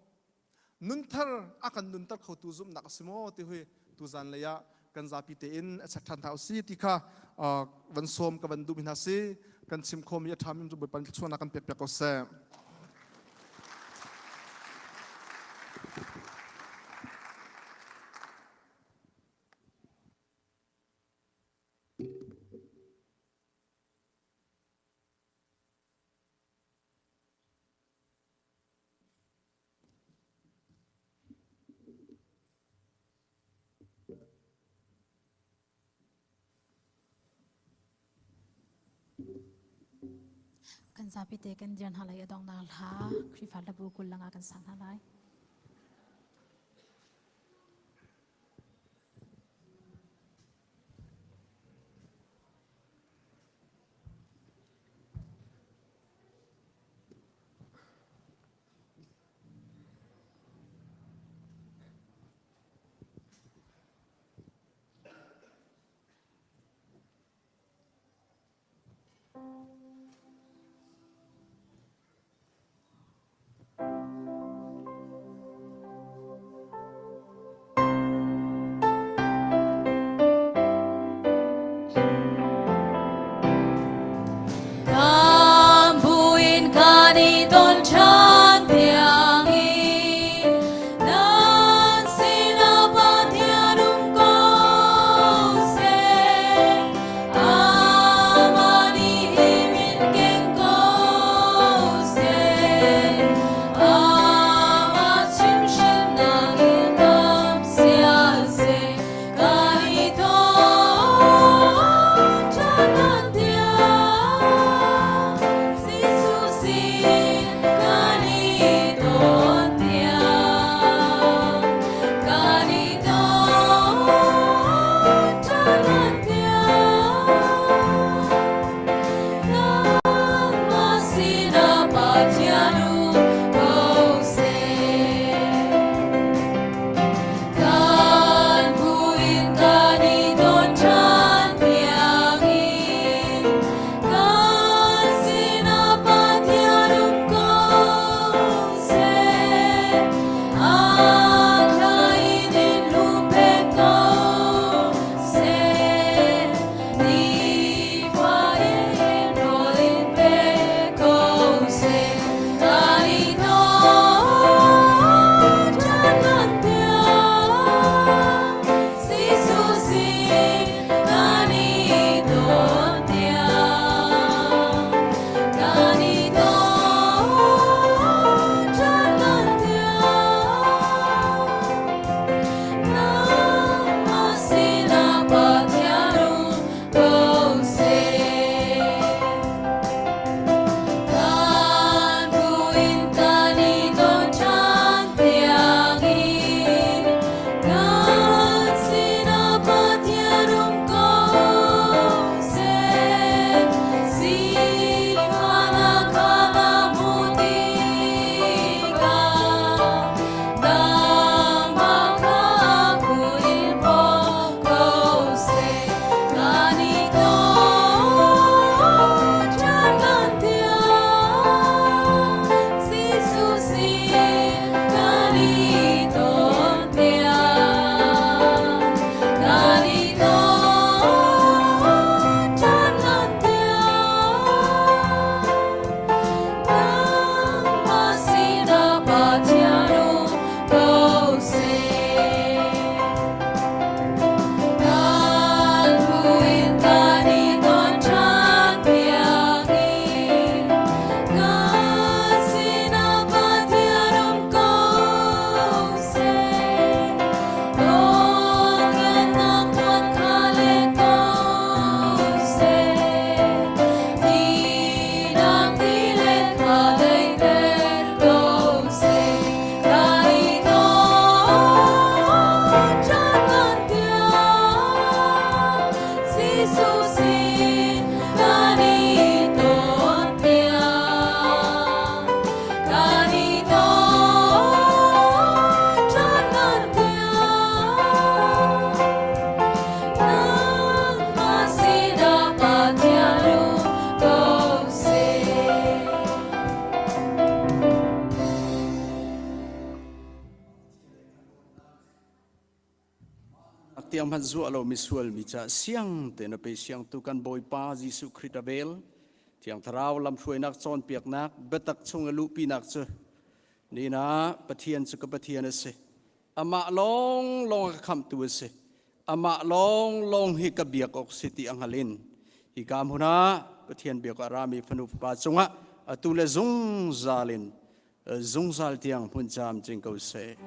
Nunthar a kan nunter khotu zumhnak a si maw ti hui tuzan lei ah kan zapi tein a check ṭhan hna usih ti kha van sawm ka van duhmi hna si. Kan chim khawmi a ṭhami cu Bawipa nih thluachuahnak kan pek piak ko seh. Kan zapi te kan dir hna lai i a donghnak hla Khrihfa hlabu 20 langa kan sang hna lai. Tiang hmanh zuah lo misual mi ca siang te na pe siang tu kan Bawipa Jesuh Khrih a vel Thiang Thlarau lamhruainak cawnpiaknak biatak chung i luhpinak cu nina Pathian cu ka Pathian a si amah lawng lawng a ka khamhtu a si amah lawng lawng hi ka biak awk si ti a hngal in hika hmun ah Pathian biak ah rami fanu fapa cungah atu le zungzal in zungzal tiang hmun caam cing ko seh.